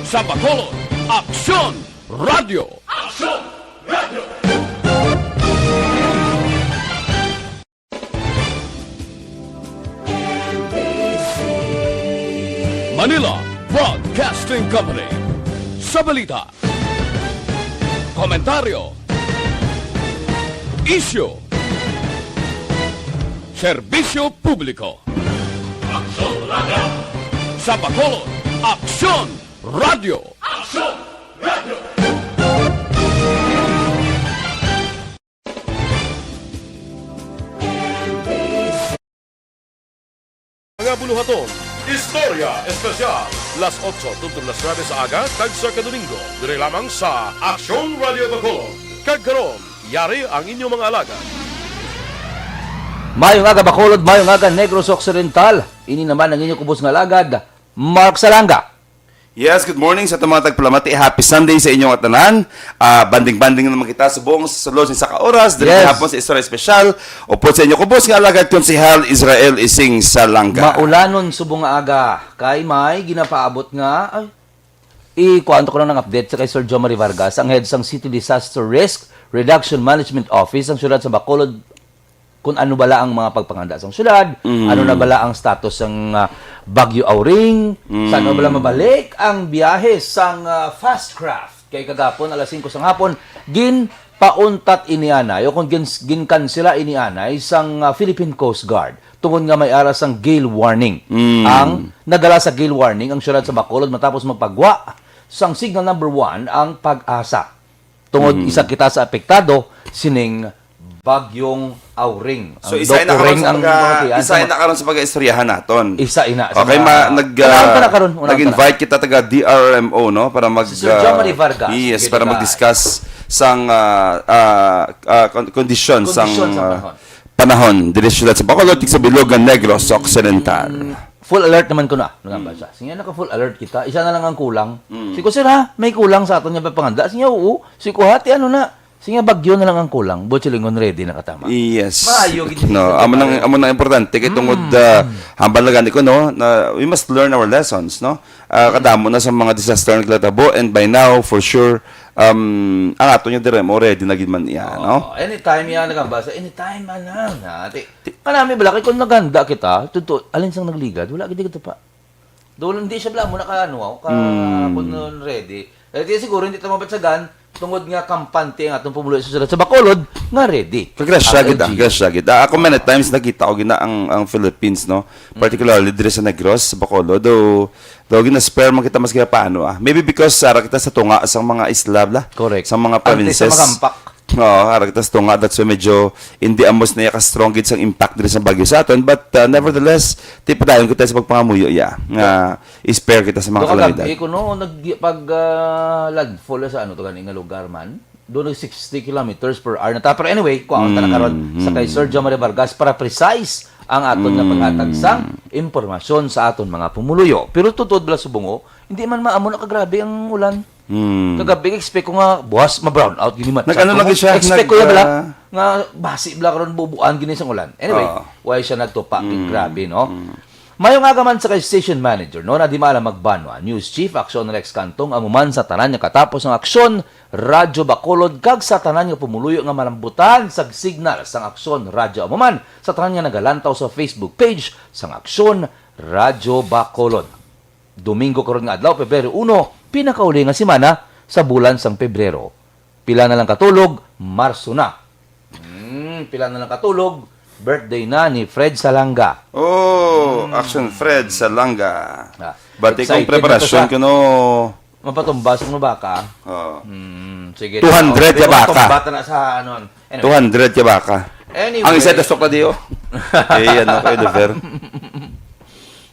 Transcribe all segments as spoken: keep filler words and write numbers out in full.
Sa Bacolod, Aksyon Radio. Aksyon Radio. Manila Broadcasting Company. Sa balita, komentaryo, isyu, serbisyo publiko. Aksyon Radio. Sa Bacolod, Aksyon Radio. Aksyon Radio. Mga buluhaton, Istorya Espesyal, las otso tubtob las nuebe sa aga, kag sa kadomingo, diri lamang sa Aksyon Radio Bacolod. Kag karon, yari ang inyong mga alagad. Mayong aga, Bacolod, mayong aga, Negros Occidental. Ini naman ang inyong kubos nga alagad, Mark Salanga. Yes, good morning sa aton mga tagpalamati. Happy Sunday sa inyo nga tanan. Ah, banding-banding naman kita subong sa sulod sa isa ka oras. Diri Yes. gihapon sa Istorya Espesyal. Upod sa inyo kubos nga alagad, Konsehal Israel Ising Salanga. Maulanon subong nga aga. Kay may ginapaabot nga, ay, ikuan to ko lang ng update sa kay Sir Jomari Vargas, ang head sang City Disaster Risk Reduction Management Office, ang siyudad sa Bacolod, kung ano bala ang mga pagpanganda sang syudad, Mm. ano na bala ang status sang, ah, Bagyo Auring, Mm. saan na bala mabalik ang biyahe sang, ah, fast craft. Kay kagapon, alas singko sang hapon, ginpauntat ini anay, o kung gin-, ginkansela ini anay sang, ah, Philippine Coast Guard. Tungod nga may ara sang gale warning. Mm. Ang nadala sa gale warning ang syudad sa Bacolod matapos magpagwa sang signal number one ang PAGASA. Tungod Mm. isa kita sa apektado sining Bagyong Auring. So, Ang isa na karon Dokuring sa ang pag-, pamatian isa sa na karon sa pag-istoryahan naton. Isa ina sa Okay, mga ma-, nag, Unahan ka na ah, karon, unahan ka na. nag-invite kita taga D R M O, no, para mag, Si Sir John ah, Marie Vargas, yes, sige, para diba? mag-discuss sang, ah, ah, ah, kon-, kondisyon sang, Kondisyon sa ah, panahon. panahon diri sa siyudad sa Bacolod, tig sa bilog nga Negros Occidental. Mm, full alert naman ko na, nagambal Mm. siya. Sige, naka-full alert kita. Isa na lang ang kulang. Mm. Sige, "Sir, ha, may kulang sa aton nga pagpanganda?" Sige, "Oo." Sige, "Hati, ano na?" Sige, "Bagyo na lang ang kulang." Buot silingon, ready na katama. Yes. Maayo gid No, siya, amo nang, pare. amo nang importante kay tungod, Mm. ah, hambal na gani ko, no, na we must learn our lessons, no? Ah, kadamo na sa mga disaster nga naglatabo, and by now, for sure, um, ang ato niya dire mo, ready na gid man iya, no? Oo, anytime yan, nagambasa, anytime man lang, ha? Ti-, kanami bala, kay kung naghanda kita, tuto, alin sang nagligad, wala gid kita pa. Doon, hindi siya bala mo naka, ano, ka, Mm. kung ready. Eh, di siguro, hindi ta mabatsagan, tungod nga kampante ang atong pumuluyo sa siyudad sa Bacolod, nga ready. Grasya Ang gid, ah, L G U. grasya gid. Ah, ako, many times nakita ko gina ang, ang Philippines, no? Mm. Particularly diri sa Negros, sa Bacolod, do, do gina-spare man kita mas paano, ah. Maybe because ara kita sa tunga sang mga isla, bla? Correct. Sa mga Antes sa provinces. magampak. Oo, ara kita sa tunga, that's why medyo hindi amos na ka-strong gid sang impact diri sa bagyo sa aton. But, uh, nevertheless, ti padayon kita sa pagpangamuyo, ya, nga spare kita sa mga Doon kalamidad. kagabi, kuno, nag-, pag, ah, landfall sa ano to gani nga lugar man, doon nag sixty kilometers per hour na ta. Pero anyway, kuha ta na karon sa kay Mm. Sir John Marie Vargas para precise ang aton nga paghatag Mm. sang impormasyon sa aton mga pumuluyo. Pero tuod bala subong, hindi man maamo na kagrabe ang ulan. Hmm. Kagabi, expect ko nga, buwas, ma-brown out gini man. Nag-ano Sakto lagi mo? siya, Expect nag, ko yan, bala, ah, nga basi, bala, karon bubuan gini sang ulan. Anyway, Oo. why siya nagtupa? Mm. Grabe, no? Mm. Mayong aga man sa kay station manager, no? Na di maalam magbanwa. News Chief, Aksyon Rex Cantong, amo man sa tanan nga katapos ng Aksyon, Radyo Bacolod, kag sa tanan nga pumuluyo nga malambutan sa signal sang Aksyon Radyo, amo man sa tanan nga nagalantaw sa Facebook page sang Aksyon Radyo Bacolod. Domingo karon nga adlaw, Pebrero uno, pinakauli nga semana sa bulan sang Pebrero. Pila na lang katulog, Marso na. Hmm, pila na lang katulog, birthday na ni Fred Salanga. Oh, Hmm. Action Fred Salanga. Ah, Bati kong excited na to preparasyon sa kuno. Mapatumbas mo baka? Oo. Hmm, sige. Two hundred Okay, ya baka. matumba ta na sa ano. Anyway. Two hundred ya baka. Anyway. Ang isa, dasok na diyo. Eh, yan, okay, Oliver.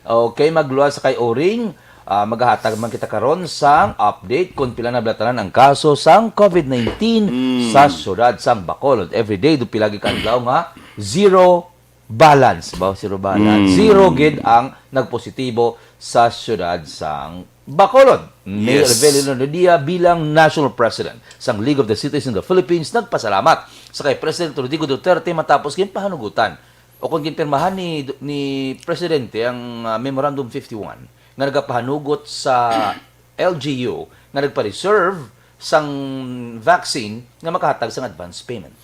Okay, magluwas sa kay Oring. Ah, maghahatag man kita karon sang update kung pila na bala tanan ang kaso sang COVID nineteen Mm. sa siyudad sang Bacolod. Every day, do pila gid ka adlaw nga zero balance ba? Zero balance. Mm. Zero gid ang nagpositibo sa siyudad sang Bacolod. Mayor Yes. Evelyn Lodia bilang National President sang League of the Cities in the Philippines nagpasalamat sa kay President Rodrigo Duterte matapos ginpahanugutan o kung ginpirmahan ni, ni Presidente ang, ah, Memorandum fifty-one nga nagapahanugot sa L G U nga nagpa-reserve sang vaccine nga makahatag sang advance payment.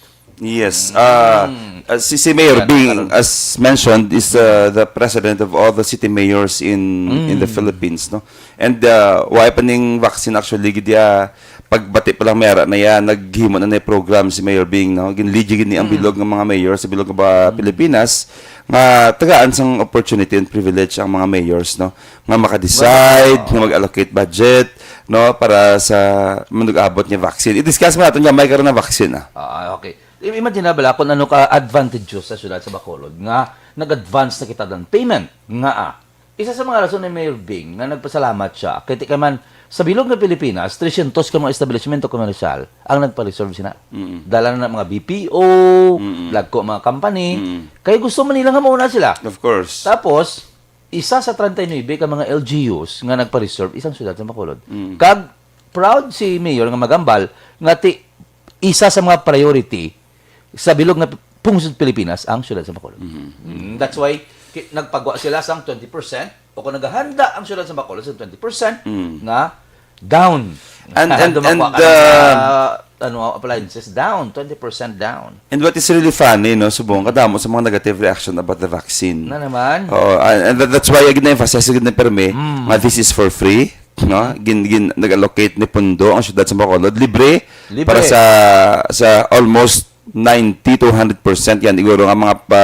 Yes. Uh, uh, si, si Mayor Yan, Bing, karon. As mentioned, is uh, the president of all the city mayors in in the Philippines, no? And uh, wala pa ning vaccine actually, gid ya, pagbati pa lang may ara na yan, naghimo na na program si Mayor Bing, no? Ginligi gid ni ang bilog ng mga mayor sa bilog ba Pilipinas nga tagaan sang opportunity and privilege ang mga mayors, no? Nga maka-decide, nga mag-allocate budget, no? Para sa manug-abot nga vaccine. I-discuss mo natin nga may karon na vaccine, ah. Ah, okay. I- Imagine na bala kung ano ka advantageous sa siyudad sa Bacolod nga nag-advance na kita down payment nga ah. Isa sa mga rason ni Mayor Bing nga nagpasalamat siya kay ti kay man sa bilog nga Pilipinas, tresyentos ka mga establishmento komersyal ang nagpa-reserve sina. Dala na mga B P O, lagko mga company. Kay gusto man nila nga mauna sila. Of course. Tapos, isa sa treinta y nuebe ka mga L G Us nga nagpa-reserve isang siyudad sa Bacolod. Kag proud si Mayor nga magambal nga ti isa sa mga priority sa bilog nga pungsod Pilipinas ang siyudad sa Bacolod. Mm, that's why ki- nagpagwa sila sang twenty percent o kung naghahanda ang siyudad sa Bacolod sa twenty percent nga down. And- and- Dumakwa and, ka lang sa, uh, ano, appliances down, twenty percent down. And what is really funny, no, subong kadamo sa mga negative reaction about the vaccine. Na naman? Oo, and and that- that's why gina-emphasize gid na permi nga this is for free, no? Gin, gin nag-allocate ni pundo ang siyudad sa Bacolod, libre, Libre. Para sa sa almost ninety to one hundred percent yan iguro nga mga pa,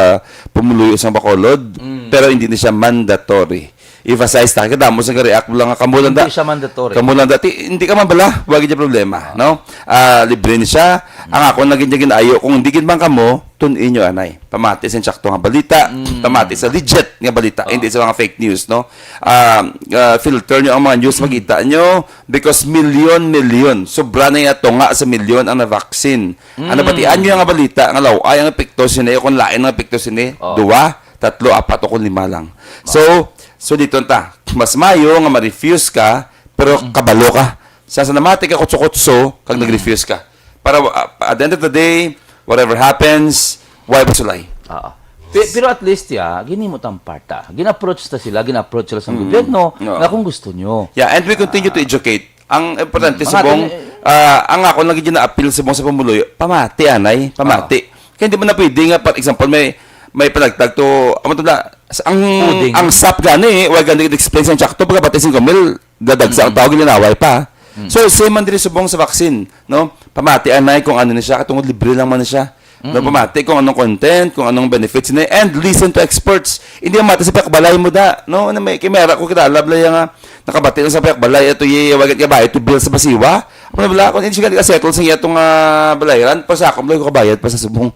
pumuluyo sa Bacolod, pero hindi ni siya mandatory. Emphasize ta, kadamo sa react lang nga kamo lang da. Hindi siya mandatory. Kamo lang da. Ti- hindi ka man bala, wag yung problema, no? Ah, libre ni siya. Ang ako naging ginayo, kung hindi gid man kamo, tun-in nyo anay. Pamati sa insakto nga balita, pamati sa legit nga balita, hindi sa mga fake news, no? Ah, ah, filter nyo ang mga news makita nyo because milyon-milyon, sobra na yato nga sa milyon ang na-vaccine. Ang nabatian nyo nga balita nga law ay ang epekto sini, kung lain ang epekto sini, Oh. Duwa, tatlo, apat, o kung lima lang. So, so dito ta, mas mayo nga ma-refuse ka, pero kabalo ka. Sa sa namati ka kutso-kutso, kag nag-refuse ka. Para uh, at the end of the day, whatever happens, why pa sulay? Oo. Pe- Pero at least, ya, ginimo tang part, ah. Gin-approach ta sila, gin-approach sila sa gobyerno No. nga kung gusto nyo. Yeah, and we continue to educate. Ang importante Mm, subong, mga atin- ah, ang ako lagi na appeal subong sa pamuluyo, pamati anay, pamati. Kaya hindi man na pwede nga, for example, may may panagtag to, amo to na, ang Puding. Ang sap gani, wala gani explain sa insakto, pagkapatay sing kumil, gadagsa ang tao, gilinaway pa. So, same man diri subong sa vaccine, no? Pamati anay kung ano ni siya, katungod libre lang man ni siya. No, pamati kung anong content, kung anong benefits niya, and listen to experts. Hindi ang mati sa piyakbalay mo da, no? Ano may kimera ko kilala bala yung ah, nakabati lang sa piyakbalay, ito yung wagat nga bayad to bill sa basiwa. Ano bala, kung hindi siya ka-settle sa iya itong ah, balayran, pa sa akong ko kabayad pa sa subong.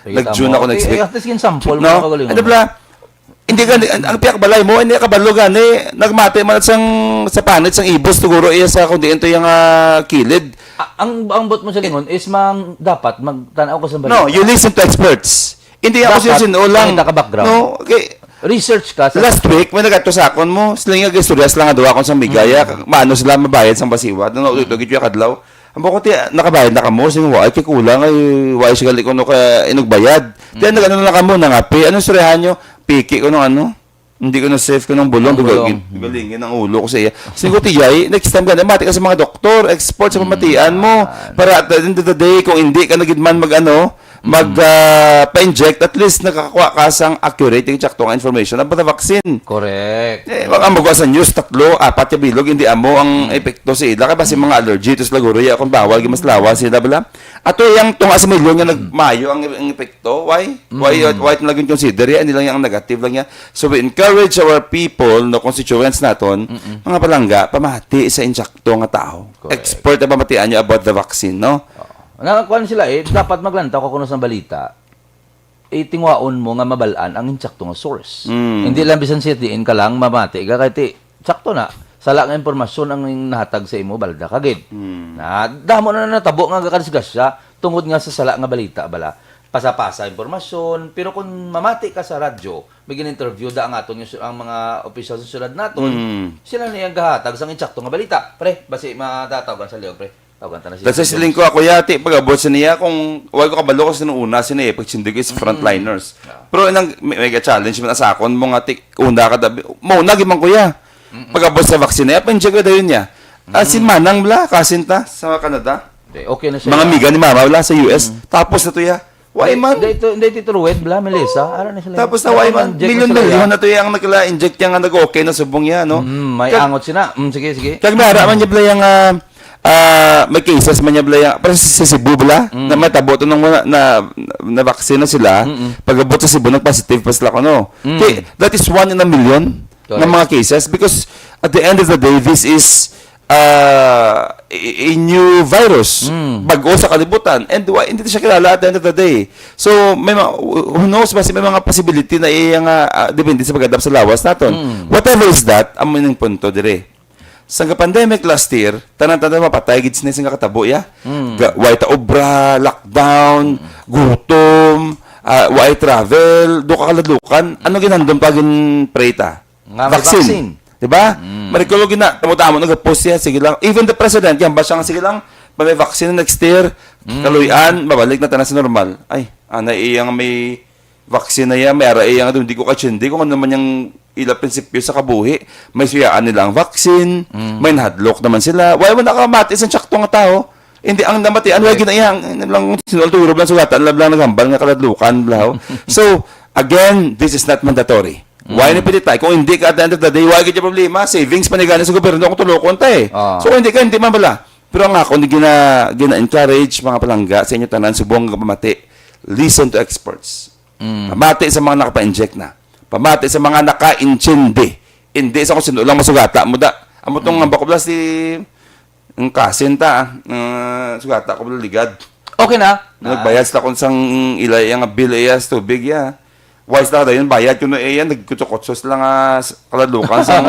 Sige, Nag-June tama. Ako next Okay, week. At least yung sample, No? mga kagalingon. Ano bala? Hindi gani, ang, ang piyakbalay mo, hindi kabalo gani, nagmati man sang sa panit sang ibos, siguro iya sa kundi ito yung ah, kilid. Ah, ang ang bot mo sa lingon is mang dapat magtanaw ka sa balita. No, you listen to experts. Hindi ako Dapat, sinusuno lang. May naka-background. No, okay. Research ka sa Last week, may nagkadto sa akon mo. Sila nga istorya sila nga duha akon sa Migaya. Maano sila mabayad sang basiwa? Doon ako ito, gityo kadlaw. Ang bako ti, nakabayad na kamo? Sing wa, ay kikulang, ay wa siya gali kuno ka inugbayad. Ti, nagano na kamo, nangapi. Anong istoryahan nyo? Piki ko nung ano. Hindi ko na safe ko ng bulong. Ang bulong. Galingin ang ulo ko sa iya. Sing ko, tiyay, next time ka na, mati ka sa mga doktor, expert sa pamatian mo. Para at the end of the day, kung hindi ka na gid man mag ano, mag ah, pa-inject, at least nakakuha ka sang accurate yung tsakto nga information about the vaccine. Correct. Eh, wag ang magawa sa news, tatlo, apat ka bilog, hindi amo ang epekto sa ila. Kaya basi mga allergy, ito sila guro, ya, kung bawal, mas lawa sila, bala. Ato yung tunga sa milyon nga nagmayo ang, ang epekto. Why? Why, why ito naging consider? Ya, hindi lang yung negative lang niya. So we encourage our people, no, constituents naton, mga palangga, pamati sa insakto nga tao. Correct. Expert ang pamatian niyo about the vaccine, no? Nakakuan sila eh, dapat maglantaw ka kuno sa balita. Itingwaon mo nga mabalaan ang insakto nga source. Mm. Hindi lang bisan siya diin ka lang mamati ka kay ti sakto na sala nga impormasyon ang nahatag sa imo, balda ka gid. Na damo na natabo nga kadisgrasya tungod nga sa sala nga balita bala. Pasa-pasa impormasyon, pero kung mamati ka sa radyo, may gin-interview da ang aton nga su- ang mga opisyal sa syudad naton, Mm. sila na yung gahatag sang insakto nga balita. Pre, basi matatawagan sa liyog, pre. Tawagan ta na siya. Kasi siling ko ako yati, pag-abot sa niya, kung wala ko kabalo ko sa nung una, sa niya, pag sindig is frontliners. Pero nang may, may challenge man sa akon, mo nga tik, una ka dabi, mo na gimang kuya. Pag-abot sa vaccine niya, pa-inject ko dayon niya. Ah, si Manang bala, kasin ta sa Canada. Di, okay na siya. Mga amiga ni Mama bala sa U S. Tapos na to ya. Why man? Hindi, ito, hindi, Tito Rued, bala, Melissa. Ara na sila. Tapos na, why man? Milyon-milyon na to ya ang nagla-inject ya nga nag-okay na subong ya, no? Mm, may angot sila. Mm, sige, sige. Kag may ara man niya bala yang, ah, ah, may cases man niya bala yang, pero sa Cebu bala, na may tabo to nung na, na, na vaccine na sila. Pag-abot sa Cebu, nag-positive pa sila kuno. Kay, that is one in a million nga mga cases because at the end of the day, this is ah, a, a new virus. Bago sa kalibutan. And wa-, hindi siya kilala at the end of the day. So, may mga, who knows, basi may mga possibility na iya nga, ah, depende sa pag-adapt sa lawas naton. Whatever is that, amo ning punto dire. Sa nga pandemic last year, tanan-tanan mapatay gid sini sa nga katabo, ya. Ga-, way ta obra, lockdown, gutom, ah, way travel, do ka kaladlukan. Ano ginhandom pa gin pray ta? Nga may vaccine. Di ba? Marikulo gina, tamo-tamo nag-post siya, sige lang. Even the president, yan ba siya nga, sige lang, may, may vaccine next year, kaluy-an, mabalik na tanan sa normal. Ay, ana iya nga may vaccine na yan, may ara iya nga doon, di ko katsindi kung ano man yung ila prinsipyo sa kabuhi. May suyaan nila ang vaccine, may nahadlok naman sila. Wala man nakamati sa tsakto nga tao. Hindi, ang namatian, wala ginaiyang, lang, sinulturo lang, sugatan lang, lang, naghambal nga kaladlukan, blaho. So, again, this is not mandatory. Why na pinitay? Kung hindi ka, at the end of the day, why ka problema? Savings pa ni gani sa gobyerno kung tulokon ta eh. Ah. So, kung hindi ka, hindi man bala. Pero ang ako, hindi gina, gina-encourage, mga palangga, sa inyo tanan, subong nga pamati. Listen to experts. Pamati sa mga nakapa-inject na. Pamati sa mga nakaintindi. Hindi sa kung sino lang masugata mo da. Amo tong nga bakubla si ang kasin ta, ah, sugata ko bala ligad. Okay na. Nagbayad sila kung sang ila iya nga bill iya sa tubig iya. Wise na dayon bayad kuno iya, nagkutsukutsos lang nga s-, kaladukan sa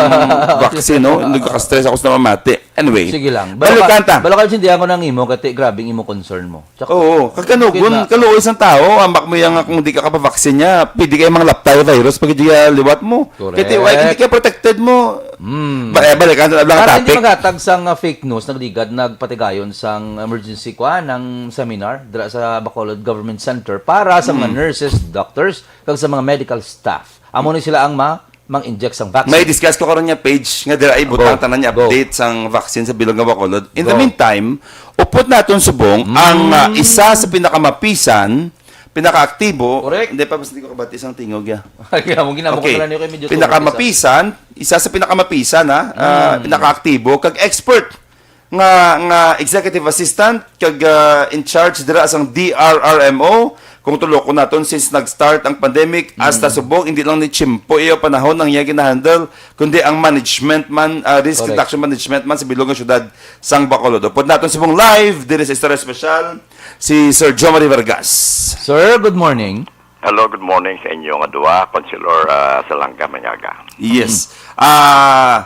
vaccine, no? Nagka-stress ako sa mamati. Anyway, Sige lang. Balo balikan ka, ta. Balo ka, hindi ako nang imo, kati grabe ang imo concern mo. Tsaka, Oo, kag kanugon, Okay na. kaluoy sang tao, ambak mo yang kung di ka kapavaksin niya, pwede kay mga laptay virus pag di ka liwat mo. Correct. Kaya ti-, why, hindi ka protected mo. Hmm. Ba-, eh, balikan sa lang Para hindi topic. maghatag sang, uh, fake news, nagligad, nagpatigayon sang emergency kwa ng seminar dira sa Bacolod Government Center para sa mga Hmm. nurses, doctors, kag sa mga medical staff. Amo ni sila ang ma-, mang-inject sang vaccine. May discuss ko karon nga page nga dira ay butang Go. tanan niya Go. update sang vaccine sa bilog nga Bacolod. In the Go. meantime, upod naton subong Mm. ang, ah, isa sa pinakamapisan, pinakaaktibo. Correct. Hindi pa, basta di ko kabati sang tingog, ya. Kaya mo ginamok Okay. na lang niyo kay medyo Pinakamapisan, isa sa pinakamapisan, ha, ah, Mm. pinakaaktibo, kag expert nga, nga executive assistant, kag, ah, in charge dira sang D R R M O. Kung tulokon naton, since nag-start ang pandemic, Mm. hasta subong, hindi lang ni tiyempo iya panahon ang iya ginahandle, kundi ang management man, ah, risk Correct. reduction management man sa bilog nga syudad sang Bacolod. Upod naton subong live, diri sa Istorya Espesyal, si Sir Jomari Vargas. Sir, good morning. Hello, good morning sa inyo nga duha, Councilor, ah, Salanga Manyaga. Yes. Mm. Ah,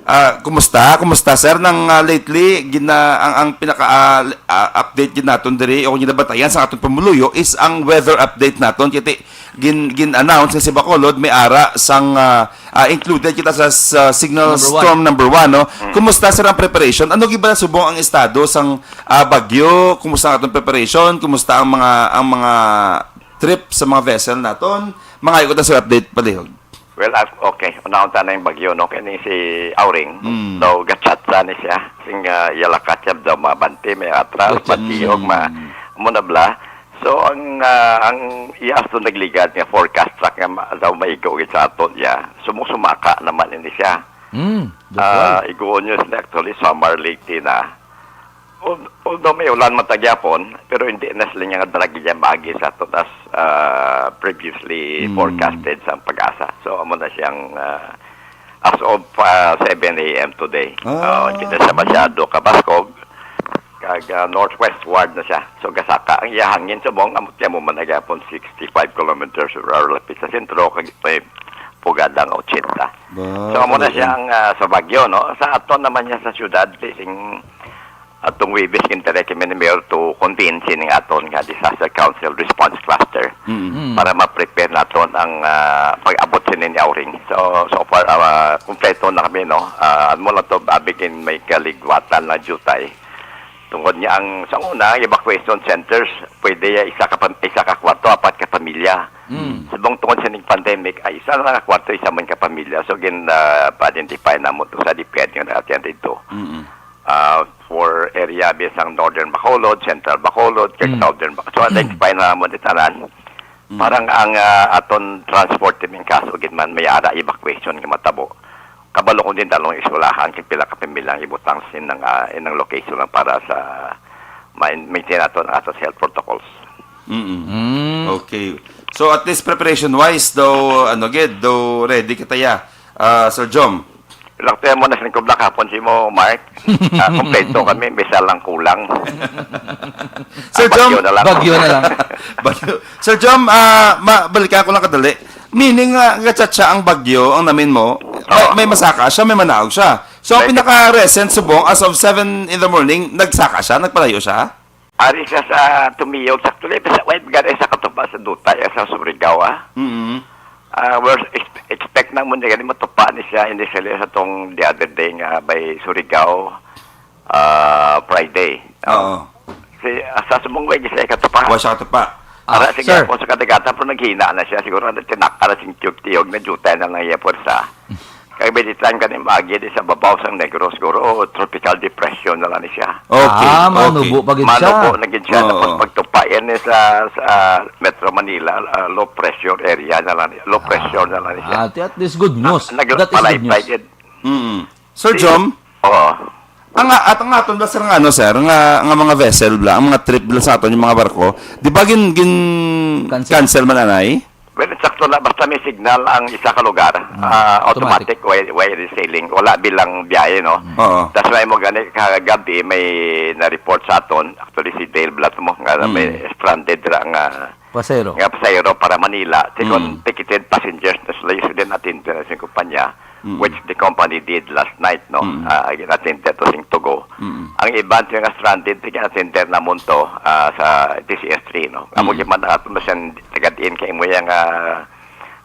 ah, kumusta? Kumusta, sir? Nang, ah, lately, gina-, ang, ang pinaka, ah, ah, update gid naton diri o ginabatayan sa aton pumuluyo is ang weather update naton. Kaya ti-, gin-, gin-announce nga si Bacolod may ara sang, ah, ah, included kita sa, sa signal Number one. storm number one, no? Mm. Kumusta, sir, ang preparation? Ano gid ba subong ang estado sang, ah, bagyo? Kumusta ang aton preparation? Kumusta ang mga, ang mga trip sa mga vessel naton? Mga ikot na, sir, update palihog. Well, ah, okay. Unahon ta na yung bagyo, no? Kani si Auring, Mm. daw gachat sa ni siya. Sing, ah, yalakat siya daw mabante, may atras, Gachat. matiyog, ma-, Mm. amo na bla. So, ang, ah, ang iyas to nagligad nga forecast track nga ma-, daw maigo gid sa aton, ya. Sumusumaka naman ini siya. Mm, that's Ah, right. iguon niyo sila actually, summer late na. Al-, although may ulan man ta gyapon, pero hindi na sila nga dala gid yang baagi sa tutas, ah, previously Hmm. forecasted sa PAGASA. So, amo na siyang, ah, as of, ah, seven A M today. Ah. Ah, hindi na siya masyado kabaskog. Kag, ah, northwestward na siya. So, gasaka ang iya hangin subong, amo tiyan mo man na gyapon sixty-five kilometers per hour lapit sa sentro, kag may pugada nga ochenta. Ba, So, amo na talaga. siya ang, ah, sa Baguio, no? Sa aton naman niya sa syudad, sing atong Huwebes, gindirect kami ni Mayor to convene sining aton nga Disaster Council Response Cluster Mm. Mm. para ma-prepare naton ang, ah, pag-abot sini ni Auring. So, so far, ah, kompleto na kami, no? Ah, amo lang to, abigin may kaligwatan na jutay. Tungod niya ang, sa una, ang evacuation centers, pwede ya isa ka pam-, isa ka kwarto, apat ka pamilya. Mm. Subong tungod sa ning pandemic, ay isa lang ka kwarto, isa man ka pamilya. So, gin, ah, pa-identify na mo to sa D P W nga nag-attend dito. Mm. ah, for area bisan Northern Bacolod, Central Bacolod, kag Mm. Southern Bacolod. So, Mm. identify na mo di tanan. Mm. Parang ang, ah, aton transport team in kaso gid man may ara evacuation nga matabo. Kabalo ko din dalong isulahan kay pila ka pamilyang ibutang sin ang, ah, inang location lang para sa ma-, maintain nato ang ato sa health protocols. Mm-mm. Mm. Okay. So, at least preparation-wise, daw, ano, gid, daw ready kita ya, ah, Sir Jom. Laktayan mo na sa lingkod na kapon si mo, Mark. Ah, kompleto kami, may isa lang kulang. Sir Ah, Jom, bagyo na lang. Bagyo na lang. Bagyo. Sir Jom, ah, ma-, balikan ko lang kadali. Meaning nga, nga tsatsa ang bagyo, ang namin mo, may, Oo. may masaka siya, may manaog siya. So, ang May pinaka-recent subong, as of seven in the morning, nagsaka siya, nagpalayo siya? Ari siya sa tumiyog, sakto lang, basta wait, gani sa katupa sa Dutay, sa Surigao, ah. Mm. Ah, we're ex-, expect na mo na gani matupa ni siya initially sa tong the other day nga by Surigao, ah, Friday. Oo. Si, ah, sa sumong way, siya katupa. Wa siya katupa. Ara, Ah, sige, sir. Ako sa kadagatan, pero naghina na siya. Siguro na tinaka na sing tiyog-tiyog, na jutay na lang iya pwersa. Kay by the time ka ni maagi di sa babaw sang Negros, siguro, oh, tropical depression na lang ni siya. Okay, Ah, okay. manubo pa gid siya. Manubo na gid siya. Oo. Tapos pagtupa yan ni sa, sa Metro Manila, ah, low pressure area na lang, low pressure na lang ni siya. Ah, at least good news. Ah, nag-, That is good palay-palay news. gid. Mm. Sir Si-, Jom? Oo. Ang, at ang aton ba, sir, nga ano, sir, nga, nga mga vessel bla, ang mga trip bla sa aton, yung mga barko, di ba gin, gin Cancel. cancel man anay? Well, sakto na, basta may signal ang isa ka lugar, Mm. ah, Automatic. automatic, why, why sailing? Wala bilang biyahe, no? Oo. That's why mo gani, kagabi may na-report sa aton, actually si Dale Blat mo, nga Mm. may stranded ra nga Pasahero. nga pasahero para Manila. Second, Mm. ticketed passengers na sila, usually na-attend na sa kumpanya, Mm. which the company did last night, no? Mm. Ah, gin-attend to sing Tugo. Mm. Ang iban to nga stranded, gin-attend namon to, ah, sa T C S three, no? Amo Mm. gid man ato na siyang tagadiin kay mo yang, ah,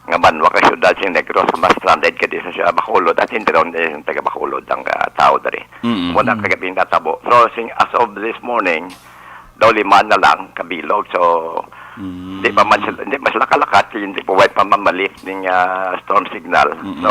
nga banwa ka siyudad sing Negros, mas stranded ka di sa siya Bacolod, at hindi ron, eh, taga Bacolod ang, ah, tao diri. Mm. Muna Mm. kagabi natabo. So, sing, as of this morning, daw lima na lang kabilog. So, Mm. di pa man sila, hindi pa sila kalakat, hindi pa, way pa man ma-lift ning, ah, storm signal. Mm-mm. So,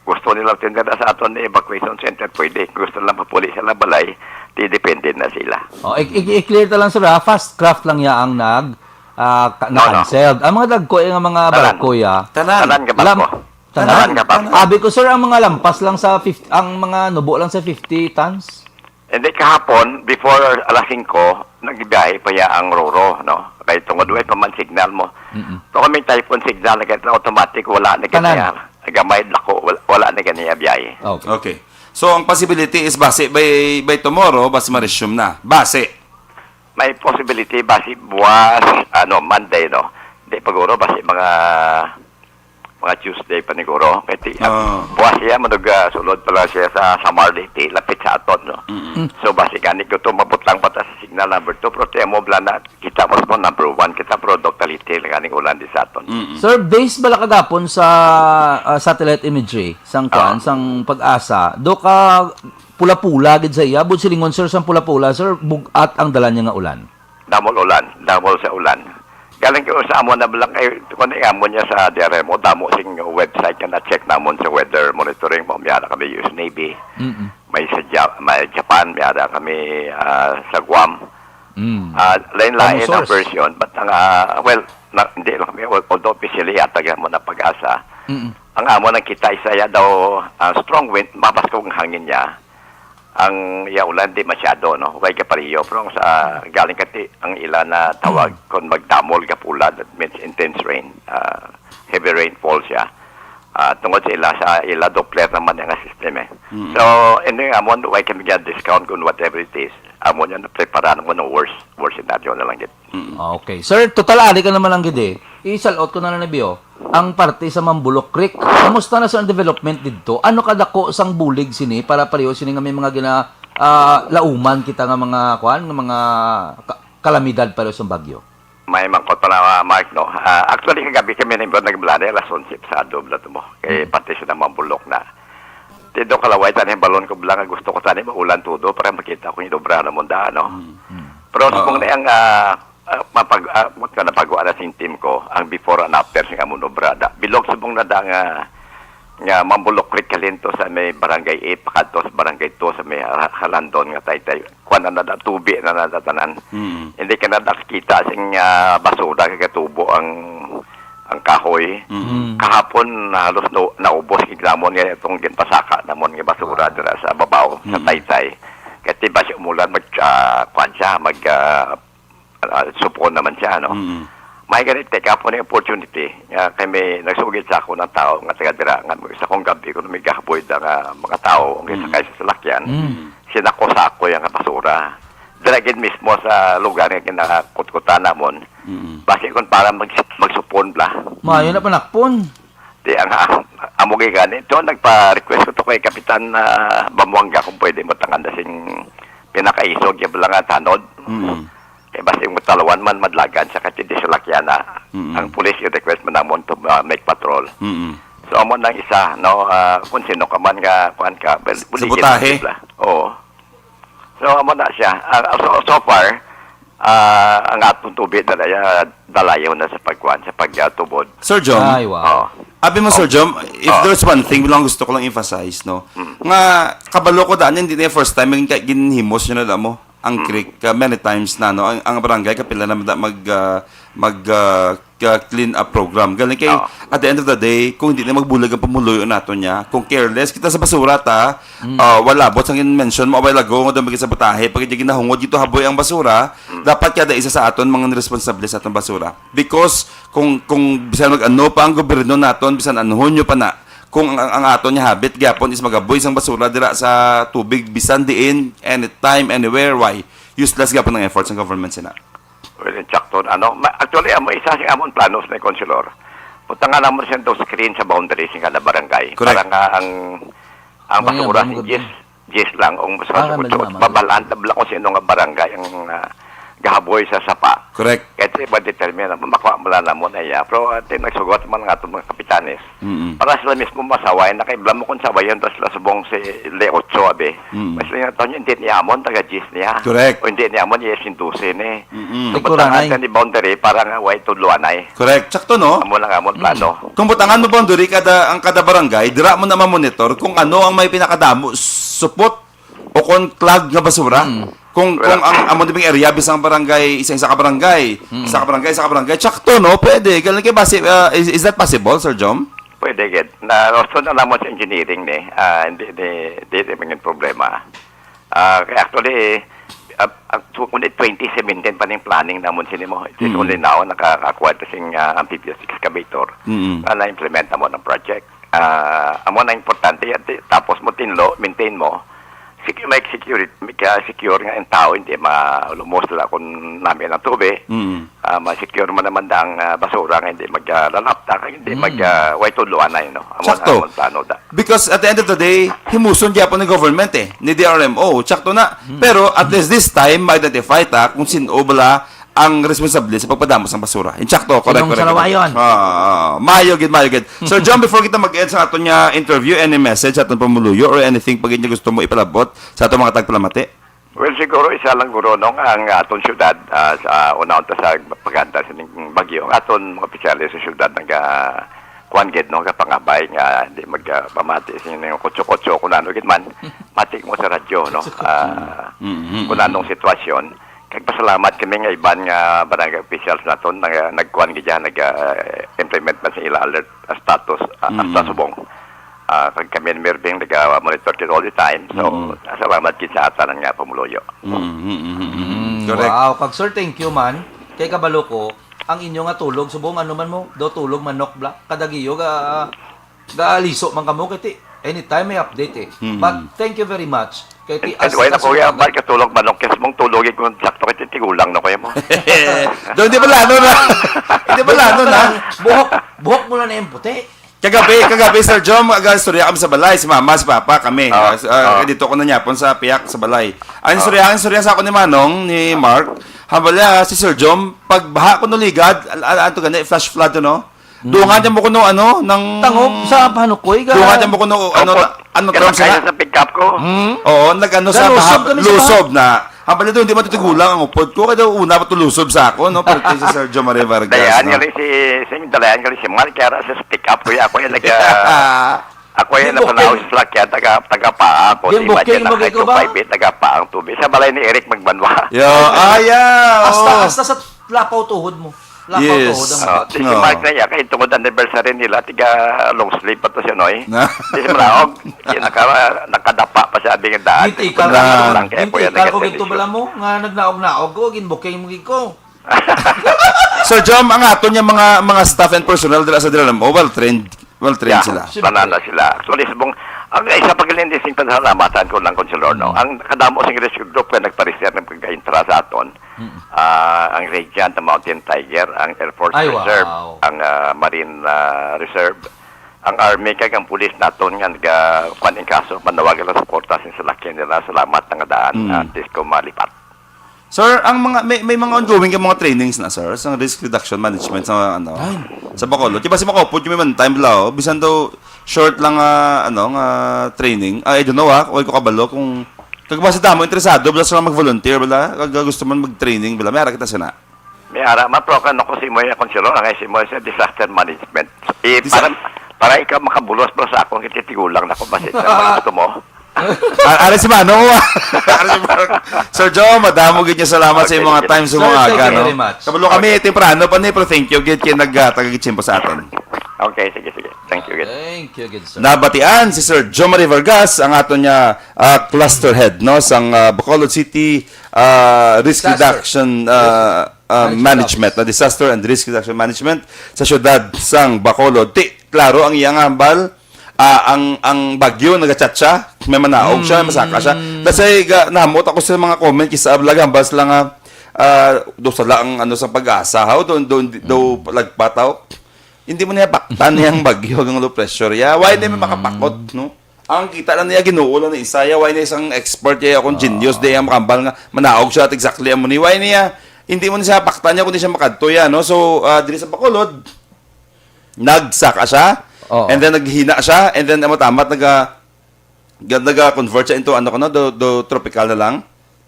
gusto nila tinda sa aton ni evacuation center, pwede. Gusto lang mapuli sila balay, di depende na sila. Oh, i-, i-, i-clear ta lang, sir, ha? Fast craft lang ya ang nag, ah, ka-, No, no. na-cancelled. Ang mga dagko, eh, nga mga Tanan. barko, ya. Tanan. Tanan nga Lam-, barko. tanan? Tanan nga barko. Abi ko, sir, ang mga lampas lang sa fifty, ang mga nubo lang sa fifty tons. Hindi, kahapon, before alas singko, nagbiyahe pa ya ang Roro, no? Kay tungod way pa man signal mo. Mm-mm. So, kung may typhoon signal na ganito, automatic, wala na Tanan. ganyan. Gamay, dako, wala, wala na ganyan biyahe. Okay. Okay. So, ang possibility is base by, by tomorrow, base ma-resume na. Base. May possibility, base buwas, ano, Monday, no? Hindi, paguro, base mga mga Tuesday pa ni Guro. Kay ti-, Ah. buwas siya, manug, ah, sulod pa lang siya sa Samar, Leyte, lapit sa aton, no? Mm-mm. Mm. So, basi gani ko to, mabutang pa ta sa signal number two, pero tiyan mo, bala na, kita mo sa number one, kita, pero Doctor Leyte, lang ganing ulan di sa aton. Mm-mm. Sir, based bala kagapon sa, ah, satellite imagery, sang kwan, Ah. sang Pag-asa, do ka pula-pula gid sa iya, bud silingon, sir, sang pula-pula, sir, bug-at ang dala niya nga ulan. Damol ulan, damol sa ulan. Galing ko sa amo na lang kay, kung amo niya sa D R M O, damo sing website nga na-check namon sa weather monitoring mo. May ara kami U S Navy, Mm-mm. may sa Ja-, may Japan, may ara kami, ah, sa Guam. Mm. Ah, lain-lain Damo ang source. version, but ang, ah, well, na, hindi lang kami, al-, although officially yata mo na Pag-asa, Mm-mm. ang amo nang kita isa ya daw, ah, strong wind, mabas ko ang hangin niya. Ang iya ulan, di masyado, no? Way kapareho. Pero ang sa, galing kati, ang ila na tawag, Mm. kung magdamol ka pula, that means intense rain. Ah, heavy rainfall siya. Ah, tungod sa ila, sa ila Doppler naman nga system, eh. Mm. So, hindi nga mo, way kami ga-discount kung whatever it is. Amo niya, napreparahan mo ng worst, worst scenario na lang gid. Mm. Okay. Sir, total ari ka naman lang gid eh. I-shout out ko na lang ni Bio, ang parte sa Mambulok Creek. Kamusta na, sir, ang development didto? Ano kadako sang bulig sini para pareho sini nga may mga gina, ah, lauman kita nga mga, kuan, nga mga ka-, kalamidad pareho sa bagyo? May mangkot pa na, Mark, no? Ah, actually, kagabi kami ni Bon nagbalari, alas onse pasado, bala to mo. Kay Mm. pati sila Mambulok na. Tido kalaway, tani balon ko bala nga gusto ko tani maulan todo para makita ko yung obra na munda, no? Mm. Mm. Pero Oo. subong na yung, ah, ah, mapag-, ah, what ka, napagawa na sing team ko, ang before and after sing amon obra. Da, bilog subong na da nga, nga Mambulok Creek halin to sa may Barangay eight, pakadto sa Barangay two, sa may ha-, Halandon nga Taytay. Kuan na nada, tubi na nada tanan. Mm. Hindi ka na nakakita sing, ah, basura kay gatubo ang, ang kahoy. Mm. Kahapon, halos no, naubos gid namon nga itong ginpasaka namon nga basura dira sa babaw, sa Taytay. Kay tiba siya umulan, mag, ah, kuan siya, mag, ah, ah, supon naman siya, no? Mm. May gani, take up ko na yung opportunity. Nga kay may nagsugid sa ako ng tao nga taga dira, nga sa kong gabi ko may gahaboy da nga mga tao ang Mm. sakay sa salakyan. Mm. Sinako sa ako yung basura. Dira gid mismo sa lugar nga kinakutkutan namon. Mm. Basi kung para mag-, magsupon bla. Maayo na panakpon. Di ang, ah, amo gid gani. Ito, nagpa-request ko to kay Kapitan, ah, Bamuanga kung pwede mo tangan na sing pinakaisog yung lang nga tanod. Mm. Kay basi mo talawan man, madlagan sa katindi sa lakyana. Mm. Ang pulis yung request mo namon to, ah, make patrol. Mm. So, amo nang isa, no, ah, kung sino ka man nga, kuan ka, bel-, buligid Sabotahe. Sila. Oo. So, amo na siya. Ah, so, so far, ah, ang atong tubig na daya, dalayo na sa pagkuan, sa pagtubod. Sir Jom, Ay, wow. Oh. Abi mo, Sir Jom, if Oh. there's one thing lang gusto ko lang emphasize, no, Mm. nga kabalo ko daan, hindi na yung first time yung ka-, ginhimos yun na mo, ang Mm. creek, uh, many times na, no, ang, ang barangay, kapila na mada mag, uh, mag, uh, ka-, clean up program. Galing kay, Oh. at the end of the day, kung hindi na magbulag ang pamuluyo nato niya, kung careless kita sa basura ta, Mm. uh, wala, but ang mention mo, away lago, nga dumagit sa butahe, pag hindi ginahungod, dito haboy ang basura, Mm. dapat kada isa sa aton, mga responsable sa atong basura. Because, kung, kung bisan mag-ano pa ang gobyerno naton, bisan anuhon nyo pa na, kung ang, ang, ang aton nga habit gyapon is magaboy sang basura dira sa tubig, bisan diin, anytime, anywhere, why? Useless gyapon ang efforts ng government sina. Well, in Chacton, ano, ma-, actually, amo, isa sing amon planos na, Councilor. Butangan namon siyang daw screen sa boundary sing kada barangay. Correct. Para nga ang, ang Ano yan, basura, bang si maganda? Jis, Jis lang, ang basura Ah, sa kay Kutsukot. Mali, mali. Babalaan tab lang kung sino nga barangay ang, ah, gahaboy sa sapa. Correct. Kaya sa iba determine, makuha mo lang namon, ay, ah, pero, ah, tin-, nagsugot man nga itong mga kapitanes. Mm-mm. Para sila mismo masaway, na kay bala mo kung sawayan, tas sila subong si Le Ocho, abi. Mm. Mas lang ito, hindi niya amon, taga Jis niya. Correct. O hindi niya amon, yes, yung dose ni. Mm-mm. So, Ay, kuranay. Butangan ka ni boundary para nga way tudloanay. Correct. Sakto, no? Amo lang amon plano. Mm. Kung butangan mo boundary, kada, ang kada barangay, dira mo na mamonitor kung ano ang may pinakadamo, supot o kung clog nga basura. Mm. Kung, Wala. Kung ang amo dibing area, bisang barangay, isa-isa ka barangay, Mm. isa ka barangay, isa ka barangay, sakto, no? Pwede. Galing kay basi, uh, is, is that possible, Sir Jom? Pwede, gid. Na, so na lamang sa engineering ni, ah, hindi, hindi, hindi, hindi maging problema. Ah, kaya actually, ah, ah, so, kundi twenty seventeen pa ning planning namon sini mo. It is Mm. only now nakakakuha ta sing, ah, amphibious excavator Mm. na na-implement namon ang project. Ah, amo na importante, ati-, tapos mo tinlo, maintain mo. Sec-, may security, may ka-secure nga ang tao, hindi malumos sila kung nami ang tubig. Mm. Ah, ma-secure mo naman ang, ah, basura nga hindi maglalapta, kag hindi Mm. mag, ah, way tudloanay, no? Amo na Sakto. Ang plano da. Because at the end of the day, himuson gyapon ni government eh, ni D R M O, sakto na. Hmm. Pero at least this time, ma-identify ta kung sino bala ang responsable sa pagpadamo sang basura. Insakto, correct, Sinong correct, correct. Salawayon? Ah, ah, mayo gid, mayo gid. Sir John, before kita mag-end sa aton nga interview, any message sa aton pumuluyo or anything pa gid nga gusto mo ipalabot sa aton mga tagpalamati? Well, siguro isa lang guro, no, ang aton syudad, ah, sa una unta sa paganda sa ning bagyo, ang aton mga opisyales sa syudad naga kuan gid, no, kapangabay nga di magpamati sa inyong kutso-kutso kung ano gid man, mati mo sa radyo, no. Kutso-kutso. Ah, Mm, mm, kung mm. Anong sitwasyon. Kag pasalamat kami nga iban nga barangay officials naton nga nagkuan gid dyan, nag, ah, implement man sa ila alert, ah, status, ah, Mm. Hasta subong. Ah, kag kami ni Mirbing naga-monitor gid all the time. So, Mm. salamat gid sa tanan nga pumuluyo. Mm, mm, mm, mm, mm. Mm, Correct. Wow. Kag sir, thank you man. Kay kabalo ko, ang inyo nga tulog, subong ano man mo, daw tulog manok bla. Kada giyo ga, ga liso man kamo kay ti, anytime may update eh. Mm. But thank you very much. Kay ti And, and as, wala as ko ya, umaga. Bal ka tulog manok, kay mong tulog, kung sakto kay tigulang na ko mo. Daw, hindi pala, ano na? Hindi pala, ano na? Buhok, buhok mo na na yung puti. Kagabi, kagabi, Sir Jom, aga istorya kami sa balay, si Mama, si Papa, kami. Ah, Ah, ah, ah. Dito ko na niya, pon sa piyak sa balay. Ang Ah. istorya, ang istorya sa ako ni Manong, ni Mark, habala, si Sir Jom, pagbaha ko nuligad, al-, al-, ato gani, flash flood, no? Hmm. Dungan niya mo kuno, ano, nang Tangog sa panukoy ka. Dungan niya mo kuno, ano, Opo. na-, ano, Kaya term sa sakay na? Sa pick-up ko. Hmm? Oo, nag-ano sa Nalusob baha, kami sa lusob baha. Na. Habala doon, hindi matutigulang ang upod ko. Kaya una pa tulusob sa ako, no? Pero kay si Sergio Marie Vargas, Dayan no? Gali si, sing, dalayan gali si Mark, kaya sa pick-up ko, ya, ako yung nag, ah, Ako yan, napanaw sa salakyan, taga, taga paa ako. Imagine, booking mo, taga Kiko, ba? Taga paa ang tubig. Sa balay ni Eric Magbanwa. Yo, ah, yeah, hasta, oh, hasta sa lapaw tuhod mo. Lapaw, yes, tuhod ang, ah, si, si Mark na niya, kay tungod anniversary nila, tiga long sleeve pa to siya, Noy. Na. Di siya manaog. Kaya naka-, nakadapa pa siya, di nga daan. Gintikan ka, lang, kaya po yan, gintikan ko, nagkasensya. Ginto bala mo, nga nagnaog-naog ko, ginbooking mo, Kiko. Sir Jom, ang aton niya mga, mga staff and personnel dira sa Dira mo, well trained. Well trained, yeah, sila. Siyempre. Tanan na sila. Actually, subong, ang isa pa galing din sing pasalamatan ko lang, Conselor, no? Mm. Ang kadamo sing rescue group nga nagpareserve ng pagka-intra sa aton. Mm. Ah, ang Radiant, ang Mountain Tiger, ang Air Force Reserve, wow, ang, ah, Marine, ah, Reserve, ang Army, kag ang pulis naton nga naga-, kuwan, in kaso manawagan lang suporta sa salakyan nila. Salamat nga daan. Mm. At least ko malipat. Sir, ang mga, may, may mga ongoing ka mga trainings na, sir, sa risk reduction management sa, ano, ay, sa Bacolod. Di ba si Makaupod kami man time lao, bisan daw short lang, ah, ano, nga training. Ah, I don't know, ah, wala ko kabalo kung, kag basta damo interesado, bala sila mag-volunteer, bala, kag gusto man mag-training, bala, may ara kita sina. May ara, maprokan ako si Moy, akong silo, ang si Moy sa disaster management. Eh, disa- para, para ikaw makabulos, bro, sa akong kititigulang na kung basta sa mga gusto mo. Ah, ari si Mano. Ari si Mano. Sir Joe, madamo gid nga salamat sa imong time sa mga aga, no? Okay, sir. Thank you very much. Kabalo kami, temprano pa ni, pero thank you gid kay naghatag gid tiyempo sa aton. Okay, sige, sige. Thank you gid. Thank you gid, sir. Nabatian si Sir Joe Marie Vargas, ang aton nga, ah, cluster head, no, sang, ah, Bacolod City, ah, Risk Reduction, ah, ah, Management Office. Management, na Disaster and Risk Reduction Management sa siyudad sang Bacolod. Ti, klaro ang iyang hambal, ah, ang, ang bagyo nagachatsa, may manaog siya, may masaka siya. Mm. That's why, ga-, nahamot ako sa mga comment, kisa ablag hambal sila nga, ah, daw sala ang, ano, sa PAGASA, haw, daw, daw, daw lagpat, haw. Hindi mo niya paktan yung bagyo, ang low pressure, ya. Why di may makapakot, no? Ang kita lang niya, Ginoo lang ni Isaiah, why niya isang expert, ya, akong genius, di ang makambal nga, manaog siya at exactly amo ni, why niya, hindi mo niya paktan niya, kundi siya makadto, ya, no? So, ah, diri sa Bacolod, nagsaka siya, oo, and then naghina siya, and then amo tamat naga-, ga-, naga-convert siya into ano ko na, do, do tropical na lang.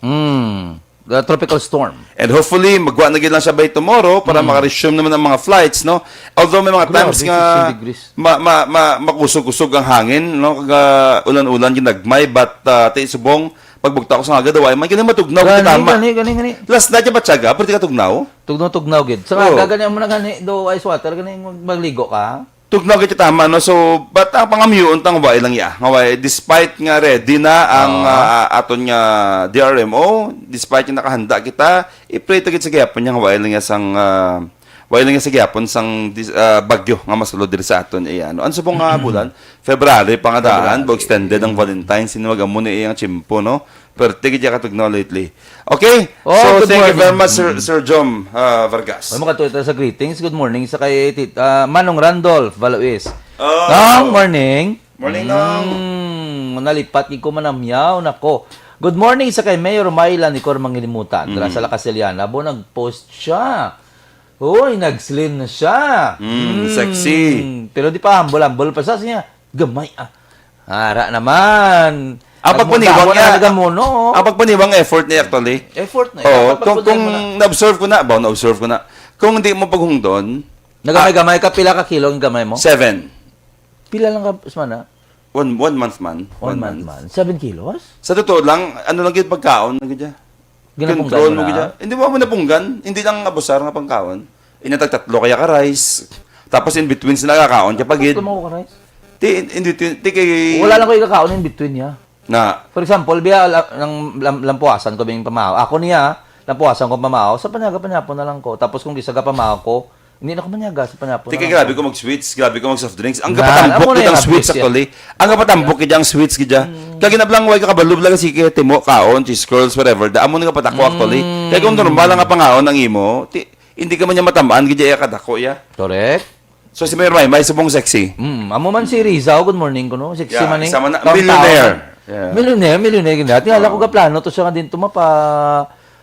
Mm. The tropical storm. And hopefully, magwa na gid lang siya by tomorrow para, mm, maka-resume naman ang mga flights, no? Although may mga, grabe, times nga sixteen degrees, ma-, ma-, ma-, makusog-kusog ang hangin, no? Kaga ulan-ulan ginagmay, but, ah, ti subong, pagbugta ko sa aga, daw ay man, gani matugnaw, gani, gani, gani. Last night, yung batyaga, pero di ka tugnaw? Tugnaw-tugnaw gid. Sa, oo, aga gani, amo na gani, do ice water, gani mag-, magligo ka. Tugnaw gid tama, no? So, but ang pangamyuon tang wa lang iya. Nga wa, despite nga ready na ang, ah, ah, aton nga D R M O, despite nga nakahanda kita, i-pray ta gid sa gihapon niya nga wa lang iya sang, ah, wa lang iya sa gihapon sang dis-, ah, bagyo nga masulod diri sa aton iya, ano. Ang subong nga bulan, February pa nga daan, February, extended ang Valentine's, sino mag-amo na iyang tiyempo, no? Pero tigid niya katugnaw lately. Okay? Oh, so, good morning. So, thank you very much, Sir, mm, Sir Jom, ah, Vargas. May mga tuloy tayo sa greetings. Good morning sa kay Tit-, ah, Manong Randolph Valois. Oh. Nong, morning. Morning, Nong. Mm, nalipat gid ko manamyaw, nako. Good morning sa kay Mayor Myla ni Cor Mangilimutan. Dira sa La Castellana, bo, nag-post siya. Uy, nag-slim na siya. Mm, mm, sexy. Pero di pa, humble-humble pa siya. Siya, gamay, ah. Ara naman. Ang pagpaniwang niya, nagamuno, oh. Ang pagpaniwang effort niya, actually. Effort na. Oo, dapat kung, pagpaniwang kung mo na. Na-observe ko na, ba, na-observe ko na. Kung hindi mo paghungdon, nagamay-gamay ka, pila ka kilo ang gamay mo? Seven. Pila lang ka semana? One, one month man. One month man. Seven kilos? Sa totoo lang, ano lang yun, pagkaon lang yun. Ginapunggan mo na? Control mo gid. Hindi mo, mo napunggan. Hindi lang abusar nga pangkaon. Inatag tatlo kaya ka rice. Tapos in between sila kakaon ka pa gid. Tatlo mo ka rice? Ti, in, in between, ti kay wala lang ko ikakaon in between niya. Na. For example, biya, la-, nang lam-, lampuasan ko bing pamahaw. Ako niya, lampuasan ko pamahaw, sa panyaga panyapon na lang ko. Tapos kung gisaga pamahaw ko, hindi na ko manyaga sa panyapon na lang ko. Ti kay grabe ko mag-sweets, grabe ko mag-soft drinks. Ang kapatambok gid ang sweets, actually. Ang kapatambok gid ang sweets gid. Kaya ginablang way ka kabalo lang si kay timo, kaon, cheese curls, whatever. Da, amo nga patako, actually. Kaya kung normal lang nga pangaon ang imo, ti, hindi ka man niya matamaan gid iya kadako iya. Correct. So, si Mayor Maymay, subong sexy. Mm, amo man si Rizal, good morning ko, no? Sexy man eh. Isa man na, millionaire. Yeah. Millionaire, millionaire gid. Tingala ko gaplano to siya nga din tumapa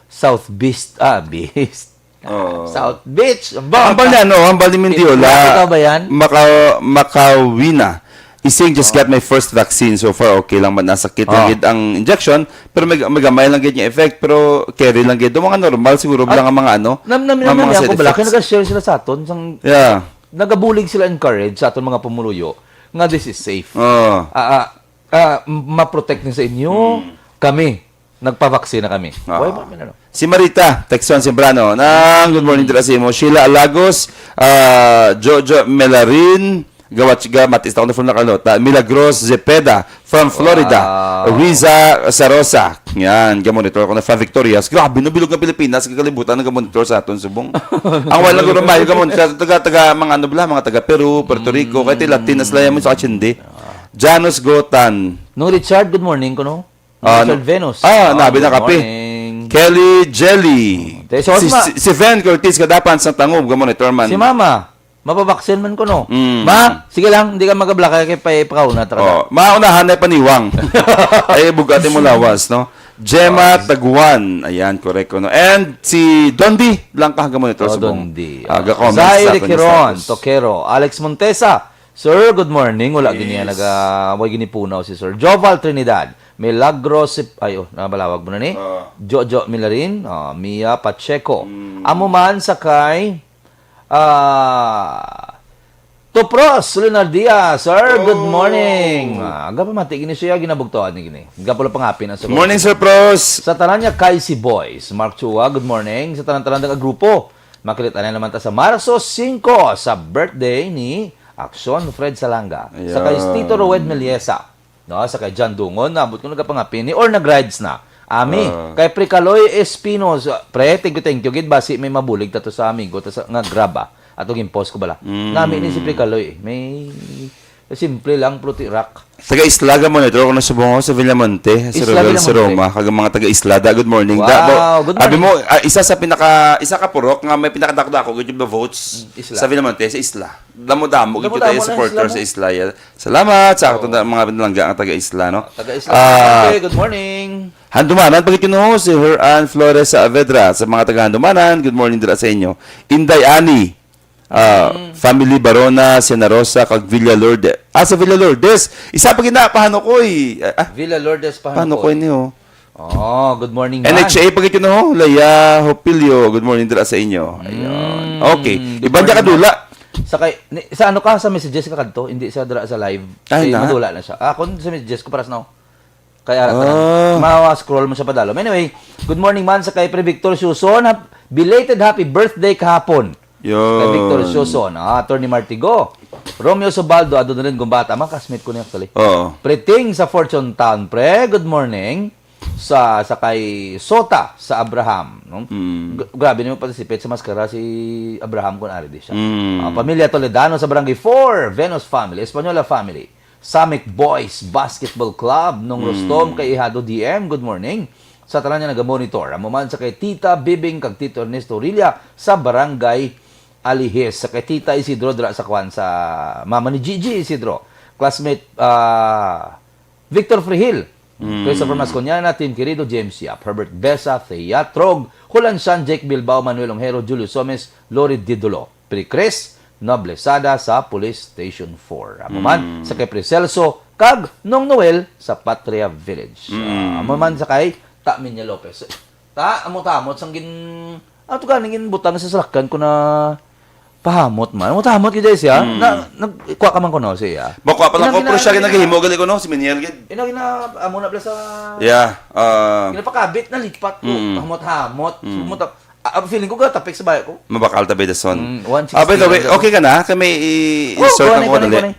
South Beast, ah, Beast. Oo. South Beach. Hambal niya, no? Hambal ni Mendiola. Ikaw ba yan? Maka-, Makawina. Ising just got my first vaccine. So far, okay lang. Nasakit lang gid ang injection, pero may, may gamay lang gid yung effect, pero carry lang gid. Yung mga normal, siguro lang ang mga ano, nam-, nam-, mga side effects. Kaya nag-share sila sa aton, sang, yeah, nagabulig sila, encourage sa aton mga pumuluyo. nga this is safe. Oh. Ah, ah, ah, m- ma-protect ni sa inyo, kami, nagpavaksin na kami. Ah. Why ba, ano? Si Marita, Texon Sembrano. Nang, good morning dira sa imo. Sheila Alagos, ah, Jojo Melarin, Gawat ga matis ako na from Nakalota. Milagros Zepeda from Florida. Wow. Riza Sarosa. Yan, gamonitor ko na from Victorias. Grabe, no, bilog nga Pilipinas, kagalibutan nga gamonitor sa aton subong. Ang wala ko mayo gamonitor, taga, taga, mga ano bala, mga taga Peru, Puerto Rico, kay ti Latinas lang mo sa Chindi. Janus Gotan. Nung Richard, good morning ko, no? Ah, Richard no. Venus. Ah, Oh, nabi na good kape. Morning. Kelly Jelly. Te, so, si, ma- si, si Ven Cortez, kadapan sa tangob, gamonitor man. Si Mama, mapabaksin man ko, no? Mm. Ma, sige lang, hindi ka magablaka kay pa ipakauna ta ka. Oh, maunahan na paniwang. Ay, bugati mo lawas, no? Gemma Taguan. Ayan, correct ko, no? And si Dondi Blanca, gamonitor Oh, subong. Dondi. Ah, ga-comment Zay sa de aton Quiron, status. Toquero, Alex Montesa. Sir, good morning. Wala gini Yes. naga, way gini punaw si Sir Joval Trinidad. Milagro si, ay, oh, nabalawag mo na ni. Ah. Jojo Milarin, ah, Mia Pacheco. Mm. Amo man sa kay, ah, Tupros Leonardia. Sir, good Oh. morning. Ah, aga pa mati gini siya, ginabugtoan ni gini. Gapo lang pangapin ang sagot. Morning, Sir Pros. Sa tanan niya, kay si Boys. Mark Chua, good morning. Sa tanan-tanan nga grupo, makilit-anay naman ta sa Marso singko sa birthday ni Action Fred Salanga. Sa kay Ayan. Tito Roed Meliesa. No, sa kay John Dungon, nabot ko nagapangapin ni or nag-rides na. Ami, Ah. kay Precaloy Espinos, pre, thank you, thank you. Gid basi may mabulig tato sa amigo ta sa, nga graba. Ato gin-post ko bala. Mm. Nami ni si Precaloy, eh. May simple lang, pluti rock. Taga Isla, gamonitor ko na subong sa Villamonte, si Isla Roel Villamonte. Siroma, kag mga taga Isla. Da, good morning. Wow, Da, bo- good Abi morning. mo, ah, isa sa pinaka isa ka purok nga may pinakadako-dako gid nga votes Mm, Isla. sa Villamonte, sa Isla. Damo-damo gid Damo-damo yung na supporter Isla, sa no? Isla. Yeah. Salamat sa ato na mga pinalangga nga taga Isla, no? Taga Isla. Ah, Okay, good morning. Handumanan, pagkituno si Her Ann Flores Saavedra sa mga taga Handumanan. Good morning dira sa inyo. Inday Ani, ah, family Barona, Sena Rosa, kag Villa Lourdes. Ah, sa Villa Lourdes. Isa pa gina, Pahanukoy. Ah, ah, Villa Lourdes, Pahanukoy Pahanukoy. Niyo. Oh, good morning, N H A pagkituno, Leia Hopilio. Good morning dira sa inyo. Ayun. Mm, Okay. good Iban niya morning, kadula. Sa kay ni, sa ano ka sa messages ka kadto, hindi siya dira sa live. Ay, Kay na? Madula na siya. Ah, kung sa messages ko para sa now. Kay ara Ah. ma scroll mo siya padalom. Anyway, good morning man sa kay Pre Victor Suson. Hap- belated happy birthday kahapon. Yun. Kay Victor Suson, ah, Attorney Martigo. Romeo Subaldo, Adonalyn Gumbata, mga classmate ko niya actually. Oo. Preting sa Fortune Town, pre. Good morning. Sa, sa kay Sota sa Abraham, no? Mm. G- grabe nimo participate sa maskara si Abraham kun ari di siya. Mm. Ah, pamilya Toledano sa Barangay four, Venus family, Española family, Summit Boys Basketball Club, nung Rostom kay Ihado D M, good morning. Sa tanan nga naga-monitor, amo man sa kay Tita Bibing kag Tito Ernesto Rilla sa Barangay Alihis. Sa kay Tita Isidro dira sa kwan sa mama ni Gigi Isidro. Classmate, ah, Victor Frihil, Christopher Masconiana, Tim Querido, James Yap, Herbert Besa, Thea Trog, Julan San, Jake Bilbao, Manuel Ongero, Julio Somes, Lori Didulo, Pri Chris, Noblesada sa Police Station four. Amo man sa kay Pre Celso kag Nong Noel sa Patria Village. Ah, amo man sa kay Taminya Lopez. Ta, amo tamot sang gin ato gani gin butang sa salakyan ko na pahamot man. Amo tamot gid siya. Na nagkuha ka man ko no siya. Bakwa pa lang ko, Inang pero siya ina- ginagahimo gali ko, no? Si Miniel gid. Ina gina amo na pala sa Yeah. Uh, ginapakabit na lipat ko. Mm. Hamot-hamot. Sumot ah, ah, feeling ko gatapik sa bayo ko. Mabakal ta, Bedason. Mm, one sixty Ah, by the way, lang. Okay ka na? Kami i- Oh, i-sort go ang anay, go kuha anay, dali. Go anay.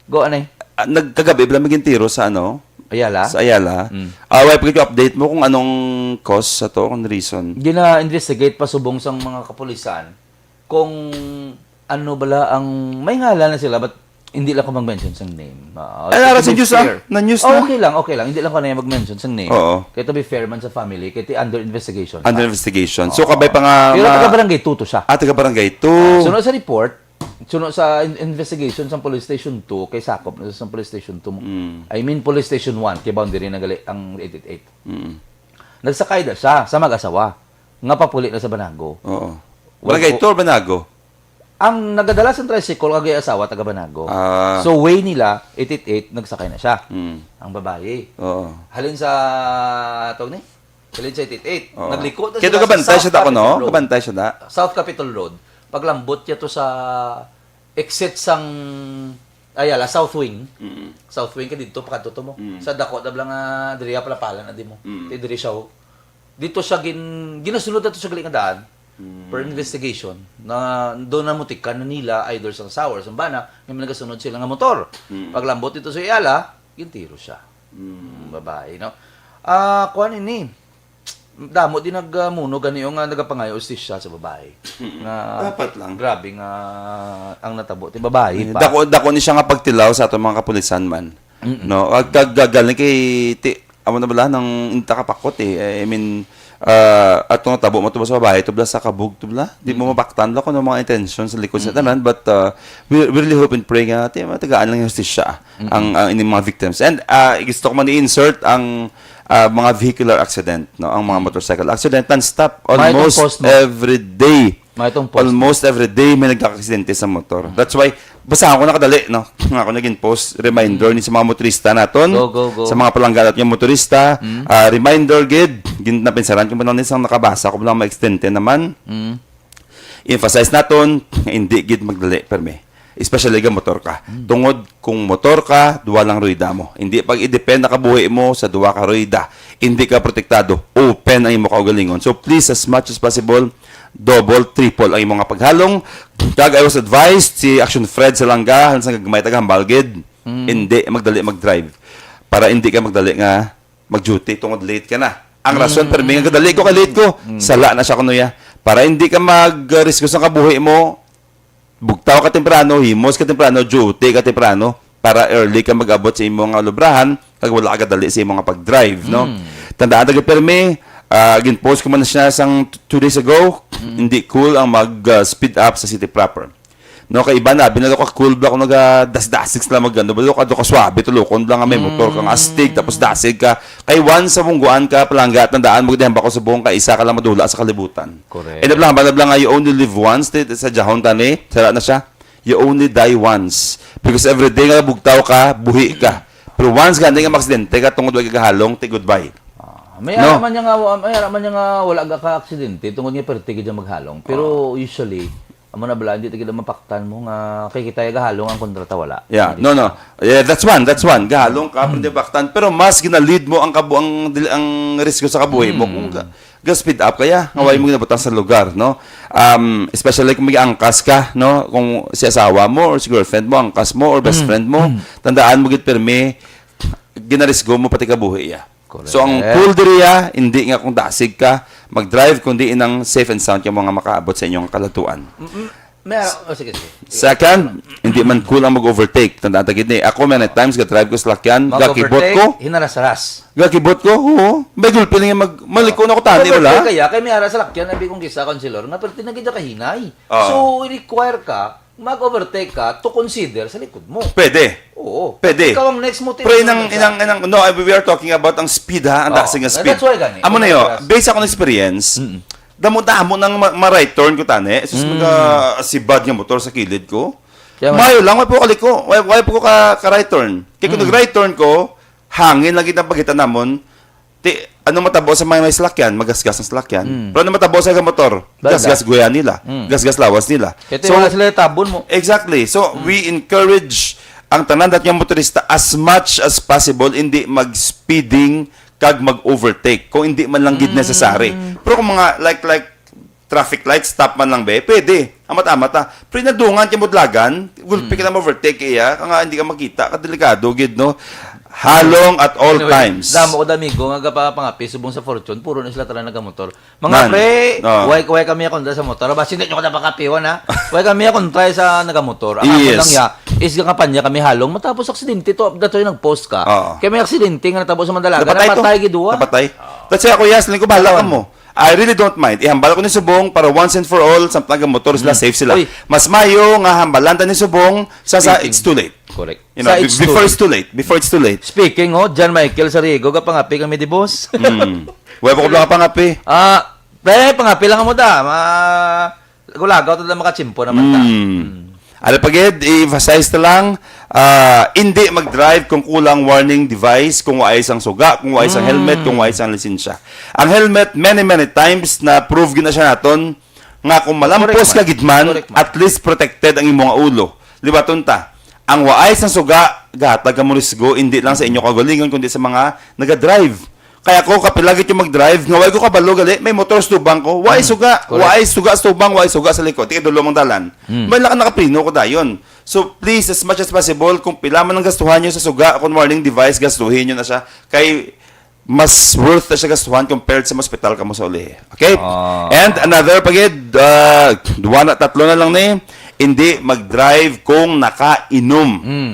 Go anay. Ah, nagkagabi bala may gintiro sa ano? Ayala. Sa Ayala. Mm. Ah, wala pa kayo update mo kung anong cause sa to, kung reason. Gina-investigate pa subong sang mga kapulisan kung ano bala ang may ngalan na sila but hindi lang ko mag-mention sang name. Ah, Ay, to nara be sa news, ah. fair. Na-news Oh, na. Okay lang, okay lang. Hindi lang ko na mag-mention sang name. Oo. Kaya to be fair man sa family, kaya ti under investigation. Under pa. investigation. Oo. So, kabay pa nga Pero ma- taga barangay two to siya. Ah, taga barangay two. Suno sa report, suno sa in- investigation sa police station two, kay sakop na sa police station two. Mm. I mean, police station one, kay boundary na gali ang eight eight eight. Mm. Nagsakay na siya sa mag-asawa nga papuli na sa Banago. Oo. Well, Barangay po- two or Banago? Ang nagadala sa tricycle kag asawa taga Banago. Ah. So way nila eight eight eight nagsakay na siya. Mm. Ang babayi. Oo. Halin sa tawag ni? Halin sa eight eight eight. Oo. Nagliko na Kaya sila gabantay sa siya South dako, no? Capitol Road. Gabantay siya da. South Capitol Road. Paglambot niya to sa exit sang Ayala, South Wing. Mm. South Wing ka dito, pakadto to mo. Mm. Sa dako na bala nga diri, Palapalan na di mo. Mm. Ti diri siya, ho. Dito siya gin, ginasunod na to sa gali nga daan. Mm. Per investigation, na doon na mutikan na nila either sa Sawa or sa Bana, nga may nagasunod sila nga motor. Mm. Paglambot dito sa Ayala, gintiro siya. Mm. Babae, no? Ah, kuan ini. Damo din nagmuno gani nga nagapangayo hustisya sa babae. Nga Dapat lang. Grabe nga ang natabo ti babae pa. Dako, dako ni siya nga pagtilaw sa aton mga kapulisan man. Mm-mm. No, ag kagagal ni kay ti, amo na bala nang inta kapakot eh. I mean, uh, ato nga tabo mo to ba sa babae to bala sa kabug to bala. Di mo mapaktan la kung ano mga intention sa likod sa tanan, but uh, we, we really hope and pray nga ti matagaan lang yung hustisya ang, ang ining mga victims. And uh, gusto ko man i-insert ang uh, mga vehicular accident, no, ang mga motorcycle accident non-stop May itong almost post mo. Every day. May itong post. Almost every day may nagkakaksidente sa motor. That's why, basta ako nakadali, no? Ako naging post, reminder ni sa mga motorista naton, Go, go, go. Sa mga palangga naton nga motorista, ah, reminder gid, gin napinsaran ko man lang ni sang nakabasa ko lang maaksidente naman. Mm. Emphasize naton, hindi gid magdali permi. Especially ga motor ka. Tungod kung motor ka, duwa lang rueda mo. Hindi pag i-depend ang kabuhi mo sa duwa ka rueda. Hindi ka protektado. Open ang imo kaugalingon. So please, as much as possible, double, triple ang imo nga paghalong. Kag I was advised si Action Fred sa langga, sa gagmay taghambal gid. Hindi magdali mag-drive. Para hindi ka magdali nga mag-duty tungod late ka na. Ang rason, permi nga kadali ko, ka-late ko. Sala na siya kuno ya. Para hindi ka mag-risko sa kabuhi mo, bugtaw ka temprano, himos ka temprano, duty ka temprano, para early ka mag-abot sa imo nga lubrahan, kag wala ka kadali sa imo nga pag-drive, no? Tandaan ta gid permi, ah, gin-post ko man siya sang t- two days ago, hindi cool ang mag-speed up sa city proper. No, kay iba na, abi na ka cool bla kung nagadasdasig sila mag ano, bala ka do ka swabe tulukon lang nga may motor kang astig tapos dasig ka. Kay once sa bungguan ka, palangga, tandaan mo gid ang bako subong ka, isa ka lang madula sa kalibutan. Correct. And bla bla bla nga you only live once, ti- sa jahon tani, sala na siya. You only die once. Because every day nga bugtaw ka, buhi ka. Pero once gani nga maksidente ka tungod wala ka halong, ti goodbye. Ah, may No. ara man niya nga wa- may ara man niya nga wala ga ka aksidente tungod nga perti gid maghalong. Pero usually amo na bala, hindi ta gid mapaktan mo nga kay kita gahalong ang kontrata wala. Yeah, no, no. Yeah, that's one, that's one. Gahalong ka, pwede baktan. Pero mas ginalid mo ang kabu ang dil- ang risgo sa kabuhi mo kung ga, ga speed up kaya nga way mo ginabutang sa lugar, no? Um, especially kung may angkas ka, no? Kung si asawa mo or si girlfriend mo, angkas mo or best friend mo, tandaan mo gid permi ginarisgo mo pati kabuhi ya. Correct. So ang cool diri ya, hindi nga kung dasig ka mag-drive kundi inang safe and sound kamo nga makaabot sa inyong kalatuan. Mm, may ara, oh, sige, sige. Second, hindi man cool ang mag-overtake. Tandaan ta gid ni, ako many times ga-drive ko sa lakyan, gakibot ko. Hinarasras. Gakibot ko, oo. May gulpi lang yung mag, maliko na ko tani, wala. Kaya kay may ara sa lakyan, abi kong kisa, Councilor, nga perti na gid kahinay. Oo. So, require ka, mag-overtake ka to consider sa likod mo. Pwede. Oo. Pwede. Ikaw ang next mo, Pre, inang, tinulungan ka. inang, inang, no, we are talking about ang speed, ha, ang Oo. dasig nga speed. That's why gani. Amo na That's yun, why. Based ako ng experience, damo-damo nang ma- ma-right turn ko tani, sus, mga sibad nga motor sa kilid ko. Kaya Mayo lang, way po kaliko, way, way po ka, ka right turn. Kaya kung nag-right turn ko, hangin lagi ang pagitan namon, ti, ano matabo sa may, may salakyan, magasgas ang salakyan. Pero ano matabo sa motor, Balda. gasgas guya nila, gasgas lawas nila. Kaya wala sila tabon mo. Exactly. So, we encourage ang tanan dat nga motorista as much as possible, hindi mag-speeding kag mag-overtake kung hindi man lang gid necessary. Pero kung mga like like traffic light, stop man lang be, pwede. Amat-amat ta. Pero nadungan kay mudlagan, gulpi ka na overtake iya, ka nga hindi ka makita, ka delikado gid, no? Halong at all Anyway, times. Damo ko da amigo nga gapapangapi subong sa Fortune, puro na sila tanan nagamotor. Mga Man. pre, Ah. way way kami akong sa motor. Basi hindi nyo ko napangapiwan, ha? Way kami akong try sa nagamotor. Ang Yes. Ako lang ya, is nga kampanya kami halong. Matapos aksidente to, dato yung nag-post ka. Oo. Kaya may aksidente nga natabo sa Mandalaga. Napatay to. Napatay gid duwa. Napatay. That's why ako, yes, ko bahala ka mo. I really don't mind. Ihambal ko ni subong para once and for all, samtang ang motor sila, safe sila. Uy. Mas mayo nga hambalan ta ni subong sa, sa Speaking. It's too late. Correct. You know, Sa be- It's before too it's too late. Before it's too late. Speaking, oh, John Michael Sarigo, gapangapi kami di boss. Mm. Wala pa ko lang pangapi. Ah, pre, pangapi lang mo da. Ma Gulagaw to lang makachimpo naman ta. Mm. Ano pa gid, i-emphasize na lang, ah, hindi mag-drive kung kulang warning device, kung waay sang suga, kung waay sang helmet, kung waay sang lisensya. Ang helmet, many, many times na prove gid na siya naton nga kung malampos Correct, ka man. Gid man, Correct, man. At least protected ang imong ulo. Libaton ta. Ang waay sang suga, gahatag kamo risgo, hindi lang sa inyo kaugalingon, kundi sa mga naga-drive. Kaya ako, kapila gid yung mag-drive, nga way ko kabalo gali, may motor sa tubang ko. Waay Mm, suga, correct. Waay suga sa tubang, waay suga sa likod. Tika dulo mang dalan. Mm. May lang nakapreno ko dayon. So, please, as much as possible, kung pila man ang gastuhan nyo sa suga, kung warning device, gastuhin nyo na siya. Kay mas worth na siya gastuhan compared sa hospital kamo sa uli. Okay? Ah. And another pa gid, uh, duwa na, tatlo na lang ni, hindi mag-drive kung nakainom. Mm.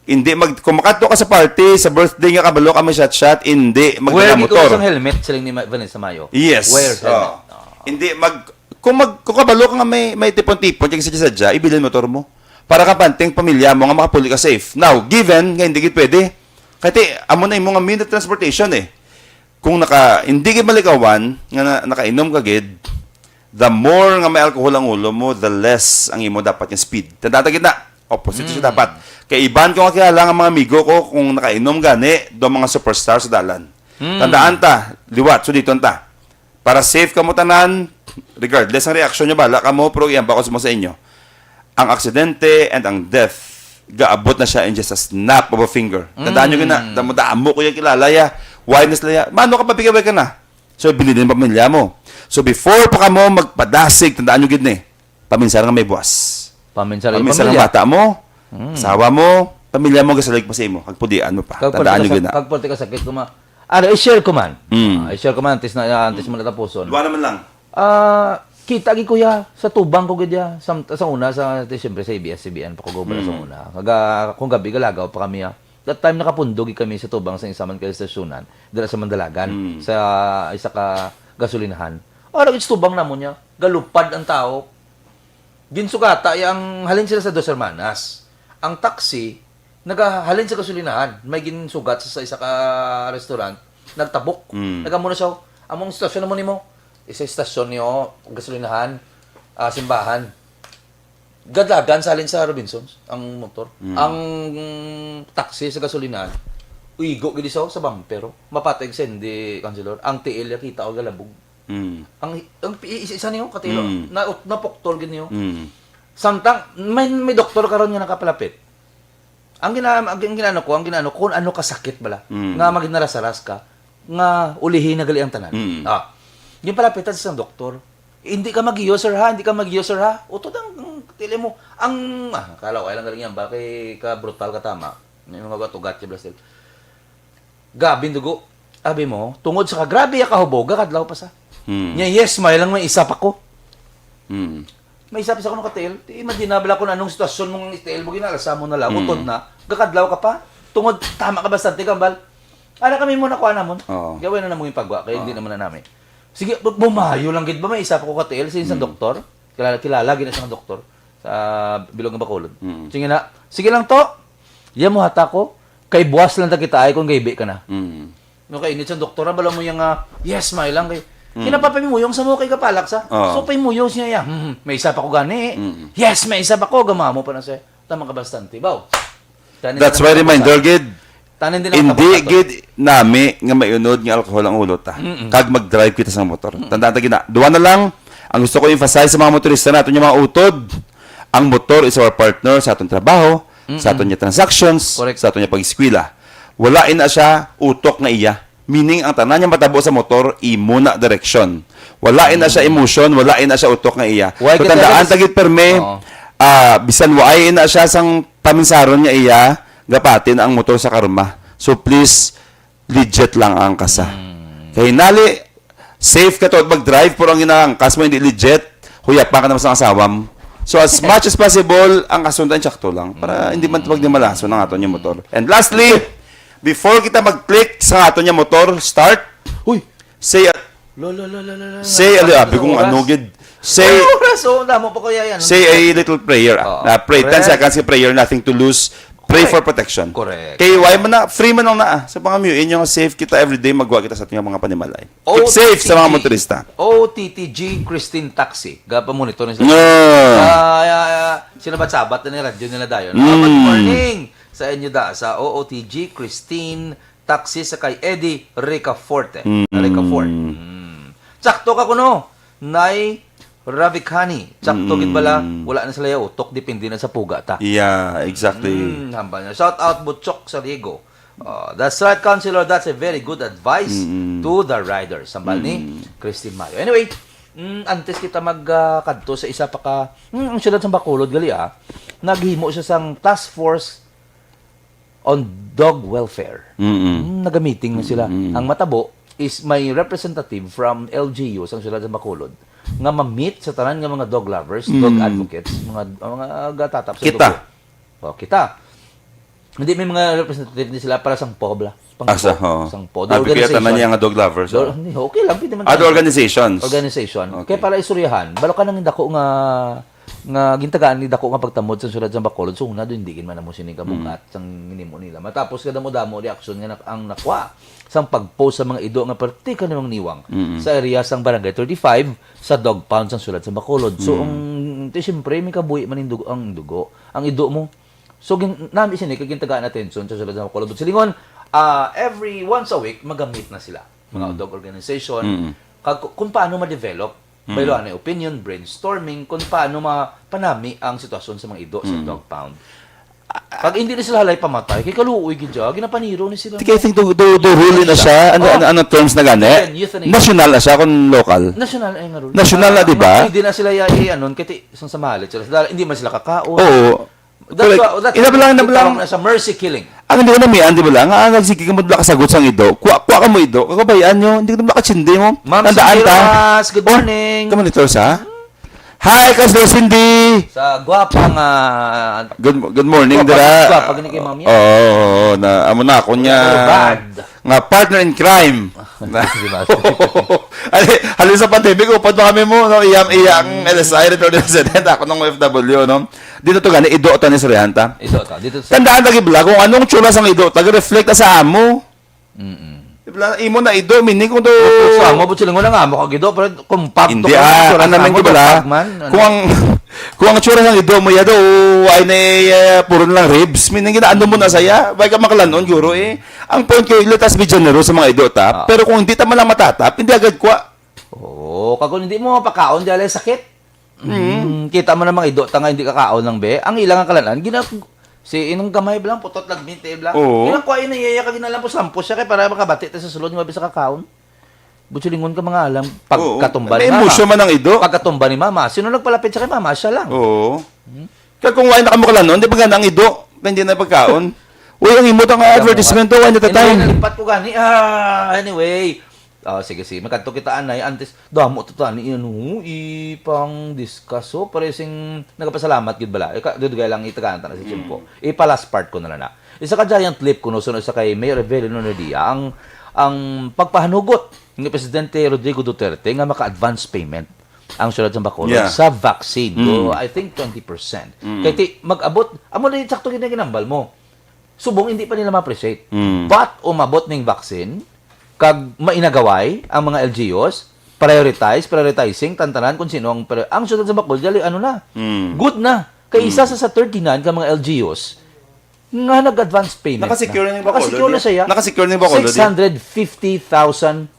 Hindi mag, kung makadto ka sa party, sa birthday nga kabalo ka may shot-shot, hindi Wear magdala gid ko motor. Isang helmet, siling ni Ma-, Vanessa Mayo. Yes. Wear helmet. Oh. Ah. Hindi mag, kung mag, kung kabalo ka nga may, may tipon-tipon, kag sadya-sadya, ibilin motor mo. Para ka panting pamilya mo nga makapuli ka safe. Now, given nga hindi gid pwede, kay ti, amo na imo nga mean of transportation eh. Kung naka, hindi gid malikawan, nga na, nakainom ka gid, the more nga may alcohol ang ulo mo, the less ang imo dapat nga speed. Tandaan ta gid na, opposite siya Mm. dapat. Kay iban ko nga kilala nga mga amigo ko, kung nakainom gani, do mga superstar sa dalan. Mm. Tandaan ta, liwat, suliton ta. Para safe kamo tanan, regardless ang reaksyon nyo, bala kamo, pero iamba ko sa inyo. Ang aksidente and ang death, gaabot na siya in just a snap of a finger. Tandaan nyo gina, Mm. damo-damo ko yung kilala ya. Why na sila ya? Mano ka, papigaway ka na. So, binili ng pamilya mo. So, before pa kamo magpadasig, tandaan nyo gid ni, paminsar nga may buwas. Paminsar nga Paminsar nga pamilya. bata mo, Mm. asawa mo, pamilya mo, gasalig pa sa imo, kag pudian mo pa. Kag Tandaan nyo pagka-, gid na. kag pagkasakit ko ma-, ano, i-share ko man. Mm. Ah, i-share ko man, antes na, antes mo natapuson. Duwa naman lang. Ah, kita gi kuya, sa tubang ko gid ya. Sa, sa una, sa, siyempre sa A B S C B N pa ko gobra sa Mm. una. Kaga, kung gabi, galagaw pa kami ya. That time, nakapundog gid kami sa tubang sa isa man kay estasyonan, dira sa Mandalagan, Mm. sa isa ka gasolinahan. Ah, lagi sa tubang namon niya, galupad ang tao. Ginsugata iya ang halin sila sa Dos Hermanas. Ang taxi, nagahalin sa gasolinahan. May ginsugat sa, sa isa ka restaurant, nagtabok. Mm. Nagamo na siya, "Among stasyon naman nimo." Isa stasyon niyo, gasolinahan, ah, simbahan. Gadlagan sa halin sa Robinsons, ang motor. Mm. Ang taxi sa gasolinahan, uigo gid sa, sa bumper. Mapatay si Councilor. Ang tiil niya kita o galabog. Mm. Ang, ang pi-, isa, isa niyo, katilo, Mm. na, napuktol gid niyo. Mm. Samtang, may, may doktor karon nga nakapalapit. Ang gina-, ang gin-, ginano ko, ang ginano, kung ano kasakit bala, Mm. nga maginarasaras ka, nga ulihi na gali ang tanan. Mm. Ah, ginpalapitan sa isang doktor. "Hindi ka magiyo, sir, ha? Hindi ka magiyo, sir, ha?" Utod ang, ang tili mo. Ang, ah, kalaw, ay lang galing yan, ba? Kay ka brutal ka tama. May mga ugat-ugat, kay Blastel. Grabe ang dugo. Abi mo, tungod sa kagrabe ya kahubog, gakadlaw pa sa. Hmm. Nya, yes, may lang may isa pa ko. Hmm. May isa pa sa ko nakatiil. Di, imagine na bala kung anong sitwasyon mong itiil mo, ginalasa mo na lang, Hmm. utod na, gakadlaw ka pa. Tungod, tama ka bastante, kambal. Ana kami muna, kuha namon. Oo. Gawin na namon yung pagwa, kaya hindi Oo. naman na namin. Sige, bu-, bumayo lang gid ba? May isa pa ko katiil, sa isang Hmm. doktor. Kilala, kilala, gina sa doktor. Sa bilog nga Bacolod. Hmm. Sige na, sige lang to. Iya mo hata ko. Kay buwas lang ta kita ay kung gaibi ka na. Mm. No, kay init sa doktora, bala mo yung, ah, "Yes, may lang kay." Mm. Kinapapimuyong sa mo kay kapalak sa. Oo. So, pimuyong siya, ya. "Hmm, may isa pa ko gani." Mm. "Yes, may isa pa ko." Gamamo pa na siya. Tama ka bastante. Baw. Tanin That's din why ang reminder, kabutan. gid. Tanin din ang Hindi kabutan. gid nami nga maunod nga alcohol ang ulo ta. Mm-mm. Kag mag-drive kita sa motor. Mm-mm. Tandaan ta gid na. Duwa na lang, ang gusto ko emphasize sa mga motorista naton, yung mga utod, ang motor is our partner sa aton trabaho, Mm-mm. sa aton niya transactions, Correct. sa aton niya pag-eskwela. Wala ina siya utok nga iya. Meaning, ang tanan niya matabo sa motor, imo na direksyon. Wala ina siya Mm. emotion, wala ina siya utok nga iya. Why So, kita tandaan nag- ta gid permi, Oo. ah, bisan wala ina siya sang paminsaron nga iya, gapati na ang motor sa karma. So, please, legit lang ang kasa. Mm. Kay hinali, safe ka to mag-drive, pero ang ginangkas mo hindi legit, huyapan ka naman sa asawa mo. So, as much as possible, ang kasundan, sakto lang. Para hindi man tuwag di malason ang aton yung motor. And lastly, before kita mag-click sa aton yung motor, start, Uy! say a, Lo, lo, lo, lo, lo, lo. say a, Ano abi sa kung oras? ano, gid. Say, Ano oras? Oh, damo pa kaya yan. say a little prayer. Ah. Oo. Na pray, ten Correct. seconds yung prayer, nothing to lose. Pray Correct. for protection. Correct. Kay why man na, free man lang na, ah. Sa mga mu, inyong safe kita everyday, magwa kita sa ating mga panimalay. Keep safe sa mga O T G, motorista. O T T G Christine Taxi. Gapa monitor ni sa No. Ah, ah, ah, sinabat-sabat na ni radyo nila dayon. Ah, good Mm. morning sa inyo da, sa O O T G Christine Taxi sa kay Eddie Ricaforte. Mm. Ricaforte. Mm. Sakto ka kuno. Nay, Ravikani, tsakto gid bala, wala na sila ya utok, depende na sa puga ta. Yeah, exactly. Mm, hambal niya. Shout out, Butchok Saligo. Uh, that's right, Councilor. That's a very good advice to the riders. Hambal ni Christine Mayo. Anyway, mm, antes kita mag ah, kadto sa isa pa ka, mm, ang siyudad sa Bacolod, gali ah, naghimo siya sang task force on dog welfare. Mm, nagamiting na sila. Ang matabo is may representative from L G U sang siyudad sa Bacolod nga ma-meet sa tanan nga mga dog lovers, dog advocates, mga mga gatatap sa Kita. dugo. Oh, kita. Hindi, may mga representative ni sila para sang pobla. Pang Asa, po, oo. sang po, the Abi kaya tanan organization. niya nga dog lovers, Do- oh. hindi, okay lang, pwede man Other tayo. organizations. Organization. Okay. Kaya para istoryahan, balo ka nang dako nga nga gintagaan ni dako nga pagtamod sa siyudad sa Bacolod, so una doon, hindi man mo sini kabukat sang ginimo nila. Matapos kadamo-damo reaksyon nga nak- ang nakwa sang pag-post sa mga ido nga perti ka niwang niwang sa area sang Barangay thirty-five sa dog pound sang siyudad sa Bacolod. So, ang, ti, siyempre, may kabuhi man yung dugo, ang dugo, ang ido mo. So, gin, nami sini kay gintagaan atensyon sa siyudad sa Bacolod. But silingon, ah, every once a week, magamit na sila. Mga dog organization. Kag ku- kung paano ma-develop, may luanay opinion, brainstorming, kung paano mapanami ang sitwasyon sa mga ido sa dog pound. Pag hindi na sila halay pamatay, kay kaluoy gid siya, ginapaniro ni sila. Ti, I think do, do, do rule na siya. Ano, Oh. ano, ano terms na gani? Then, euthanasia. National na siya kung local. National ay nga rule. National na, Ah, di ba? ma-, pwede na sila ya-, i-, anon, kay ti-, isang samalit sila. Dahil hindi man sila kakaon. Oo. That's Correct. what, that's Ina ba lang, ina ba lang? Tawag na sa mercy killing. Ang hindi ko namian, di ba lang? Ah, nagsige ka mo, wala kasagot sang ido. Kuha, kuha ka mo ido. Kakabayaan nyo. Hindi ko na makachindi mo. Ma'am Tandaan Cindy ta. Rojas, good Oh, morning. Ka monitor sa? Hi, Councilor Cindy. Sa gwapa nga Good, good morning, gwapa, dira. Gwapa, gani kay Ma'am yan. Oo, oo, na, amo na, ako niya. Bad. Nga partner in crime. Di ba? Ay, halin sa pandemic, upod pa kami mo, no? Iyang, iyang L S I, Return President, ako nung O F W, no? Dito to gani, ido to ni Surihanta. Ido to, dito sa Tandaan lagi bala, kung anong tsura sang ido, taga-reflect sa amo. Mm-mm. Di ba, imo na ido, meaning kung do Sa amo, but silingon nga amo kag ido, pero compact Hindi, to, ah, tsura ano sa man amo, ko bala? compact man, ano? Kung ang, kung ang tsura sang ido mo, yado, ay na, eh, puro lang ribs, meaning ginaano mo na saya, bay ka makalanon, guro, eh. Ang point ko, let us be generous sa mga ido, tap. Ah. Pero kung hindi ta man lang matatap, hindi agad kwa. Oo, kag kung hindi mo mapakaon, di alay sakit. Mm. Mm, kita mo na mga ido ta nga hindi kakaon lang, be. Ang ilang ang kalanan, gina-, si inang gamay blang, putot lagmit, eh, blang. Oo. Ginakuha yun na iya, kag ginalampos-lampos siya, kay para makabati ta sa sulod nga bisa kakaon. Butsulingon ka mga alam, Oo. pagkatumba May ni mama. emosyon man ang ido. Pagkatumba ni mama, sino nagpalapit sa kay mama? Siya lang. Oo. Hmm? Kag kung wala na kamo kalanon, di ba gana ang ido? Kaya hindi na pagkaon. Uy, ang imo tang Alam mo advertisement ba? to, wala na Anyway, tatay. nalipat ko gani. Ah, anyway. Ah, sige, sige. Magkadto kita, anay. Antes, damo to tani, ano, ipang discuss. So, pare sing nagapasalamat gid bala. Ika, dudugay lang itagaan ta na si Chimpo. Ipa last part ko na lang na. Isa ka giant leap kuno, sunod sa kay Mayor Evelyn Onadia, ang, ang pagpahanugot ni Presidente Rodrigo Duterte nga maka-advance payment ang siyudad sa Bacolod Yeah. sa vaccine. Mm. Do, I think twenty percent. Mm. Kay ti, mag-abot, amo na yung sakto gid na ginambal mo. Subong hindi pa nila ma-appreciate. Mm. But umabot ning vaccine, kag mainagaway ang mga L G Us, prioritize, prioritizing, tantanan kung sino ang pri-, ang siyudad sa Bacolod, dali, ano na, Mm. good na. Kay isa Mm. sa, sa thirty-nine ka mga L G Us nga nag-advance payment Nakasecure na. na yung Bacolod, Nakasecure na di? siya. Nakasecure na yung Bacolod, di? Six hundred fifty thousand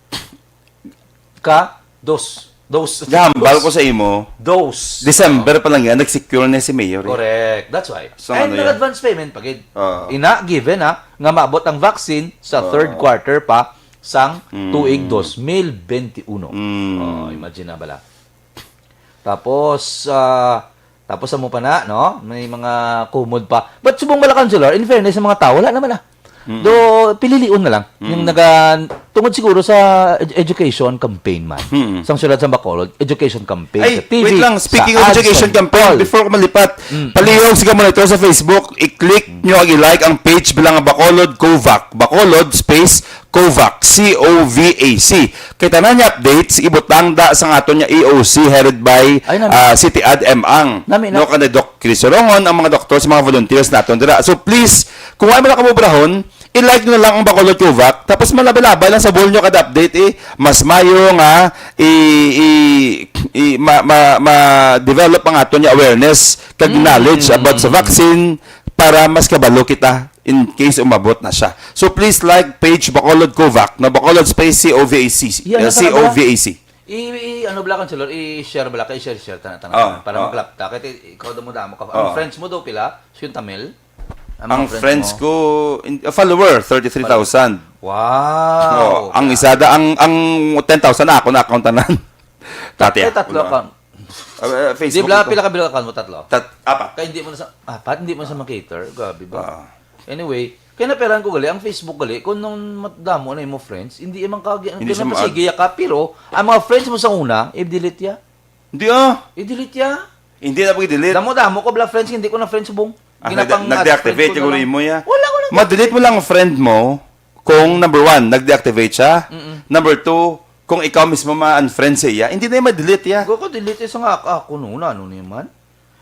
ka dos. Dos. Gahambal ko sa imo, Dos. December pa lang yan, nag-secure na si Mayor, eh. Correct. That's why. So, And ano yan? nag-advance payment pa gid. Oo. Ina, given, ha, nga maabot ang vaccine sa Oo. third quarter pa sang Mm. tuig dos mil benti uno. Mm. Oh, imagine na bala. Tapos, ah, tapos sa mo pa na, no? May mga kumod pa. But subong bala, Councilor, in fairness sa mga tao, wala naman, ah. Mm. Do, pililion na lang. Yung Mm. naga-, tungod siguro sa ed-, education campaign man. Mm. Sang siyudad sa Bacolod, education campaign Ay, sa T V, wait lang. Speaking sa of ads education and campaign, all. before ko malipat, Mm. palihog sa monitor sa Facebook, i-click Mm. nyo ag i-like ang page bilang Bacolod Covac. Bacolod space Covac, C O V A C. Kay tanan nga updates, ibutang da sa aton nga E O C headed by, Ay, nami. ah, City Ad M Ang. Nami na. No, kanay Doc Chris Sorongon, ang mga doktor sa mga volunteers naton dira. So please, kung wala man ka mobrahon, i-like nyo na lang ang Bacolod Covac, tapos malabay-labay lang sa wall nyo kada update, eh. Mas mayo nga i, i, i, ma, ma, ma-develop ang aton nga awareness kag Mm. knowledge about sa vaccine para mas kabalo kita in case umabot na siya. So please like page Bacolod Covac, na Bacolod space C O V A C. Yan, Uh, nasa C O V A C. I, i-, ano bala, Councilor, i-share bala ka, i-share, share, tana, tana, Oh, tana, para oh. maglapta. Kaya ti-, ikaw daw mo damo ka. Ang Oh. friends mo daw pila? Siyun Tamil? Ang mga Ang friends friends mo? ko, in, uh, follower, thirty-three thousand. Wow. Oh, ang isa da, ang, ang ten thousand na ako na account tanan. Dati, Eh, ah, tatlo una. account. Ah, ah, Di Facebook bala, ko. pila ka bilo account mo? Tatlo? Tat-, apat. Kaya hindi mo na sa, apat, hindi mo sa makater. Grabe ba? Ah. Anyway, kaya naperan ko gali, ang Facebook gali, kung nung mat-, damo na yung mga friends, hindi man ka, Hindi kaya siya ma- sige ka, pero ang mga friends mo sa una, i-delete ya. Hindi ah. I-delete ya. Hindi na pag-delete. Damo-damo ko bala friends, hindi ko na friends bong. Ah, Ginapang nag-, nag-deactivate add friend ko siguro na lang. imo ya. Wala ko nag-deactivate. Ma-delete mo lang ang friend mo kung number one, nag-deactivate siya. Mm-mm. Number two, kung ikaw mismo ma-unfriend sa iya, hindi na yung ma-delete ya. Go ko delete sa nga ako, ako nuna, ano naman?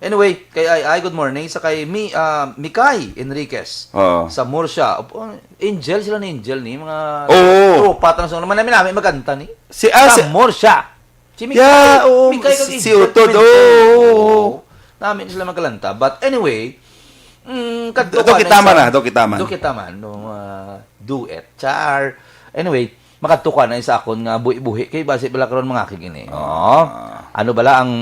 Anyway, kay Ai Ai, good morning. Sa kay Mi, ah, Mikay Enriquez. Oo. Sa Murcia. Op-, oh, Angel sila ni Angel ni, mga Oo. tropa tang sa naman namin, namin maganta ni. Si, ah, Sa si Murcia. Si Mikay, Yeah, oo, Mikay kag si, si Angel Utod, Pimentel. oo. Oo. Namin sila magalanta. But anyway, mm, kadto Do, do ka kita na man isa. na, do kita man. Do kita man, no, ah, duet. Char. Anyway, makadto ka na isa akon nga buhi-buhi kay basi bala karon mga kigini. Ah. Oh. Ano bala ang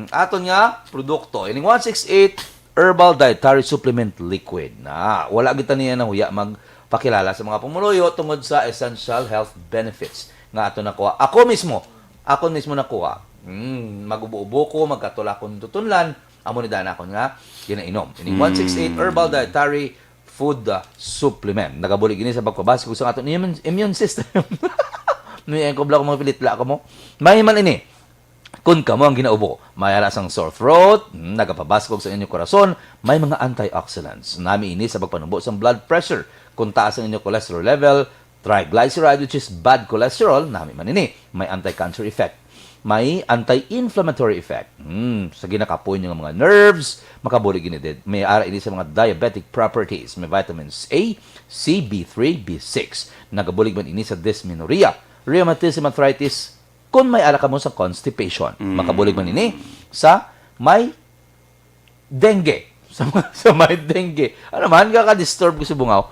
aton nga produkto? Ining one six eight Herbal Dietary Supplement Liquid. Na, wala kita niya nahuya magpakilala sa mga pumuluyo tungod sa essential health benefits nga ato nakuha. Ako mismo, ako mismo nakuha. Mm, mag-ubo-ubo ko, magkatulakon tutunlan, amo ni dana akon nga ginainom. Ining Mm. one six eight Herbal Dietary Food, ah, Supplement. Nagabulig ini sa pagpabasig sa aton immune, immune system. Niyan ko bala ko mga pilitla ko mo. May man ini. Kun kamo ang ginaubo, may ara sang sore throat, hmm, nagapabaskog sa inyo korason, may mga antioxidants. Nami ini sa pagpanubo sang blood pressure. Kung taas ang inyo cholesterol level, triglyceride, which is bad cholesterol, nami man ini. May anti-cancer effect. May anti-inflammatory effect. Hmm, sa ginakapoy niyo nga mga nerves, makabulig ini did. May ara ini sa mga diabetic properties. May vitamins A, C, B three, B six. Nagabulig man ini sa dysmenorrhea, rheumatism, arthritis, kung may ara kamo sa constipation. Mm. Makabulig man ini sa may dengue. Sa, sa may dengue. Ano man, kaka-disturb ko sa bungaw.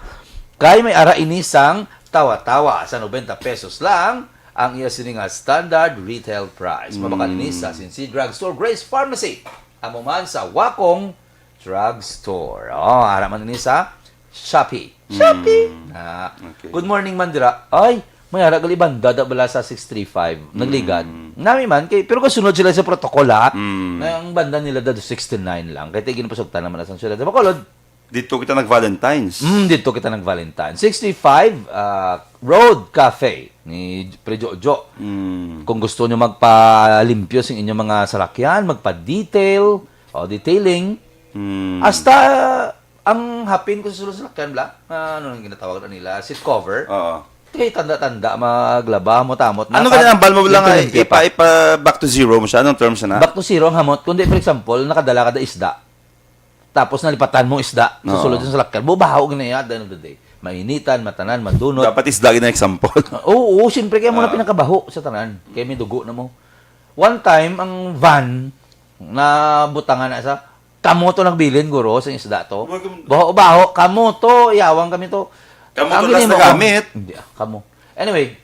Kay may ara ini sang tawa-tawa sa noventa pesos lang ang iya sini nga standard retail price. Mabakal ini sa Mm. Sinsi Drugstore, Grace Pharmacy. Amo man sa Wakong Drugstore. Oh, ara man ini sa Shopee. Mm. Shopee! Ah, Okay. good morning, Mandira. Ay, may ara gali banda da bala sa six three five. Nagligad. Mm. Nami man, kay, pero kasunod sila sa protocol, ha? Mm. Na ang banda nila da sixty-nine lang. Kaya tigin pasugtan naman na sa sila sa Bacolod. Dito kita nag-Valentine's. Mm, dito kita nag-Valentine. Sixty-five, ah, Road Cafe ni Pre Jojo. Mm. Kung gusto nyo magpalimpyo sa inyong mga salakyan, magpa-detail, o detailing, Mm. hasta ang hapin ko sa sulod sa salakyan, bla? Ah, ano nang ginatawag na nila? Seat cover? Oo. Kay tanda-tanda, maglaba, hamot-hamot na. Ano Ka-, ganyan ang bal mo lang dito ay limpyo pa. ipa, ipa back to zero mo siya? Anong term siya na? Back to zero ang hamot. Kundi, for example, nakadala ka da isda. Tapos nalipatan mo isda sa Oo. sulod sa salakyan. Bubaho ginaya at the end of the day. Mainitan, matanan, madunot. Dapat isda gina example. Oo, oo, siyempre kaya mo na Ah. pinakabaho sa tanan. Kaya may dugo na mo. One time, ang van, na butangan na sa, kamo to nagbilin, guro, sa isda to. Wag mo- Baho, baho, kamo to, iyawang kami to. Kamo Ang to, last ginimo ko, nagamit. Hindi, ah, kamo. Anyway,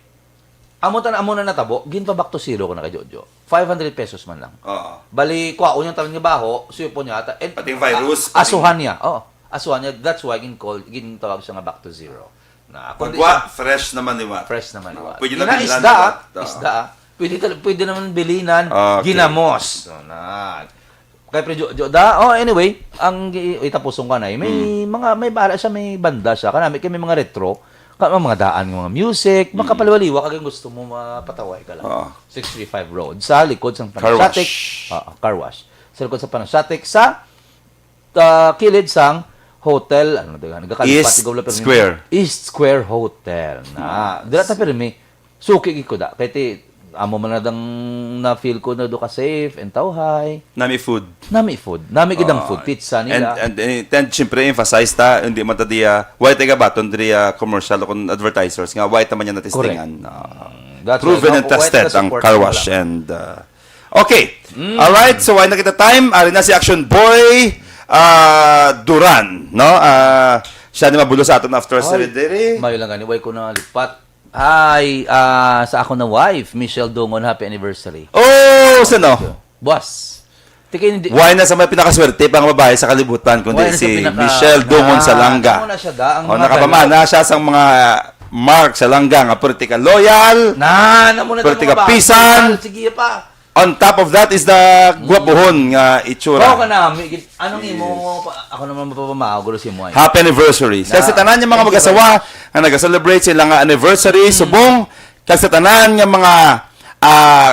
amo tan-, amo na natabo, ginpa back to zero ko na kay Jojo. Five hundred pesos man lang. Oo. Bali, kwaon yung tanan nga baho, suyo po niya ata. And Pati yung virus, a-, asuhan niya. Oo, asuhan niya. That's why gin-call, gintawag siya nga back to zero. Na, kundi Pagwa, sa fresh naman liwat. Fresh naman Oo, liwat. pwede na Ina, bilhan isda, liwat. ah. Oo. Isda, ah. Pwede tal-, pwede naman bilinan, Okay. ginamos. So, na. Kay Pre Jo-, Jo-, da, oh, anyway, ang gi-, itapusong ka na, eh, may Mm. mga, may bara siya, may banda siya. Kanami kay may mga retro, ka-, mga daan nga mga music, Mm. makapaliwaliwa kag ang gusto mo mapataway ka lang. Oo. Six three five Road, sa likod sa Car wash. Panasyatic. Oo, car wash. Sa likod sa Panasyatic, sa, ah, kilid sang hotel, ano, di ba? Nagakalipat, East ikaw lang, pero Square. East Square Hotel. Na, Mm. dira ta pirmi. Suki gid ko da. Kay ti, amo man na dang na-feel ko na do ka safe and tawhay. Nami food. Nami food. Nami gid ang Ah, food. Pizza and, nila. and, and, and, siyempre, emphasize ta, hindi man ta diya, why taga baton diri, ah, commercial o kung advertisers nga, why ta man niya natistingan. Correct. Ah, Mm, that's proven why, and why tested taga ang support car mo wash lang. and, ah, okay. Mm. Alright, so why na kita time? Ari na si Action Boy, ah, Duran, no? Ah, siya ni mabulo sa aton after Ay, surgery. Mayo lang gani, why ko na lipat? Ay, ah, sa ako na wife, Michelle Dungon, happy anniversary. Oh, sino? Boss. Tiki, hindi. Why na sa may pinakaswerte pang babae sa kalibutan, kundi Why na sa si pinaka- Michelle Dungon Ah, Salanga. Amo na siya, da, ang Oh, mga nakapamana siya sa mga mark Salanga nga pwerte ka loyal. Na, na muna Pwerte itong ka mga pisan. Sige pa. On top of that is the gwapuhon nga itsura. Baka na, may, anong imo, pa- ako naman mapapamahaw, gulo si mo. Happy anniversary. Sa Na- sa tanan niya mga Thank you, mag-asawa nga nag-celebrate sila nga anniversary, subong, kag sa tanan nga mga ah,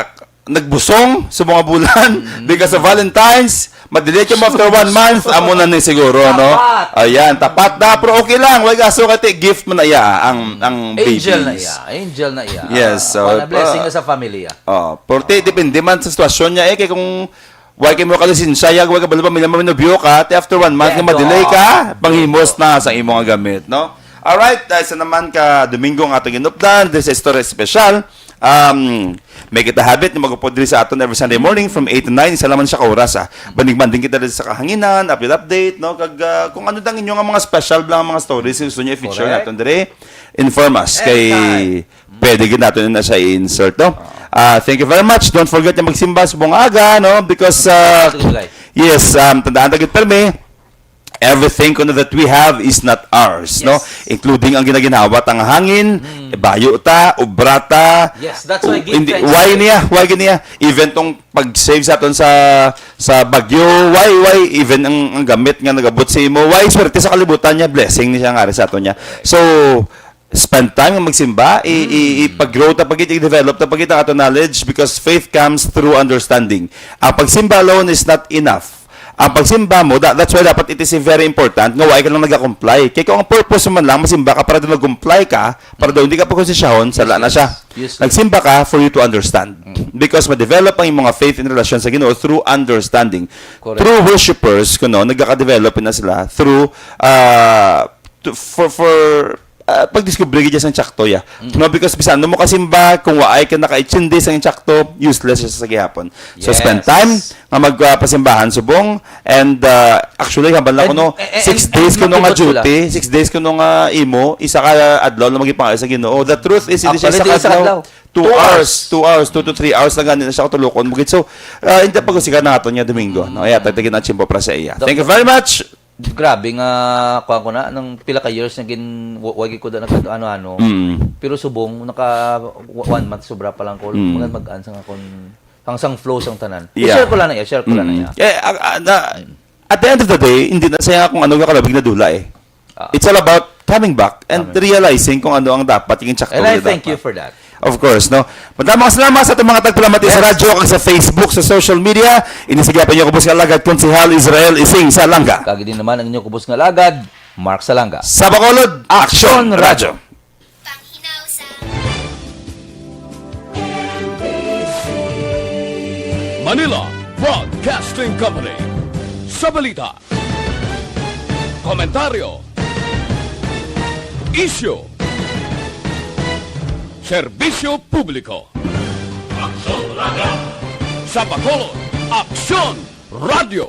nagbusong sa mga bulan, because of Valentine's, ma-delete mo after one month, amo na ni siguro, no? Tapat. Ayan, tapat na, pero okay lang. Wag aso kati, gift mo na iya ang ang Angel na babies. Iya, angel na iya. Yes, so, Para blessing pa- sa family. Oh, porte depende man sa sitwasyon niya eh, kay kung why kay mo ka lisensya, yag wag ka balo pamilya mo minubyo ka, te after one month Yeah, nga ma-delay no. ka, panghimos na sa imong gamit, no? Alright, uh, isa naman ka Domingo ang atong inupdan. This is Story Special. Um, may kita habit nga magupod diri sa aton every Sunday morning from eight to nine. Isa naman siya ka oras, ah. Banigman din kita diri sa kahanginan, update-update, no? Kag ah, kung ano tang inyo nga mga special lang mga stories nga gusto niyo i-feature Correct. naton diri, inform us. Yes, Kay sir. pwede gid naton na siya i-insert, no? Ah, thank you very much. Don't forget na magsimba sa buong aga, no? Because, ah, Sige, July. yes, um, tandaan ta gid permi, everything kuno that we have is not ours, no? Yes. Including ang ginaginhawa ta nga hangin, bayo ta, obra ta. Yes, that's why give Hindi, thanks. Why niya? Why gid niya? Even tong pag-save sa aton sa sa bagyo, why why even ang, ang gamit nga nagabot sa imo, why swerte sa kalibutan niya, blessing ni siya nga ari sa aton niya. So spend time nga magsimba, i, i, i-pag-grow ta pagit, i-develop ta pagit ang aton knowledge because faith comes through understanding. Ang pagsimba alone is not enough. Ang pagsimba mo, da- that's why dapat it is very important nga wala ka lang nag-comply. Kaya kung ang purpose mo man lang, masimba ka para daw nag-comply ka, para daw hindi ka pagkonsesyon, sala na siya. Useless. Nagsimba ka for you to understand. Because ma-develop ang imong faith in relasyon sa Ginoo through understanding. Correct. True worshipers, kuno, nagka-develop na sila through, uh, to, for, for, uh, pagdiskubre gid sang tsakto, ya. No, because bisan ano mo kasimba, kung waay ka nakaitsindi sang tsakto, useless siya sa gihapon. So Yes. spend time nga magpasimbahan subong, and uh, actually hambal na And- kuno, and- six and- days and kuno nga makibot sila. Duty, six days kuno nga imo, isa ka adlaw na magipangay sa Ginoo. The truth is, hindi siya Actually, isa di ka isa ka adlaw. Adlaw. Two Two hours, hours. two hours, two to three hours lang gani na siya katulukon mo gid. So, uh, hindi pag-usikan na ato niya Domingo, no? Kaya tagtagin ang tsimpo para sa iya. Doc- Thank you very much. Grabe nga, kuha ko na, nang pila ka years na gin, wa- wagi ko da nagkano-ano. Mm. Pero subong, naka w- one month sobra pa lang ko. Mm. Mga mag-an sa akon, ang sang flow sang tanan. Yeah. I-share ko lang na iya, share ko lang na iya. Eh, ah, ah, na, at the end of the day, hindi na siya kung ano ka kalabig na dula eh. Ah. It's all about coming back and Coming. Realizing kung ano ang dapat yung tsakto And I na thank dapat. You for that. Of course, no? Madamang salamat sa atong mga tagpalamati sa Yes. Radyo kag sa Facebook, sa social media. Ini sa gihapon niyo kubos nga alagad, Konsehal Israel Ising sa Langga. Kag din naman ang inyo kubos nga lagad, Mark Salanga. Sa Bacolod, Aksyon Aksyon Radyo. Manila Broadcasting Company. Sa balita, komentaryo, isyu, serbisyo publiko. Sa Bacolod, Aksyon Radyo.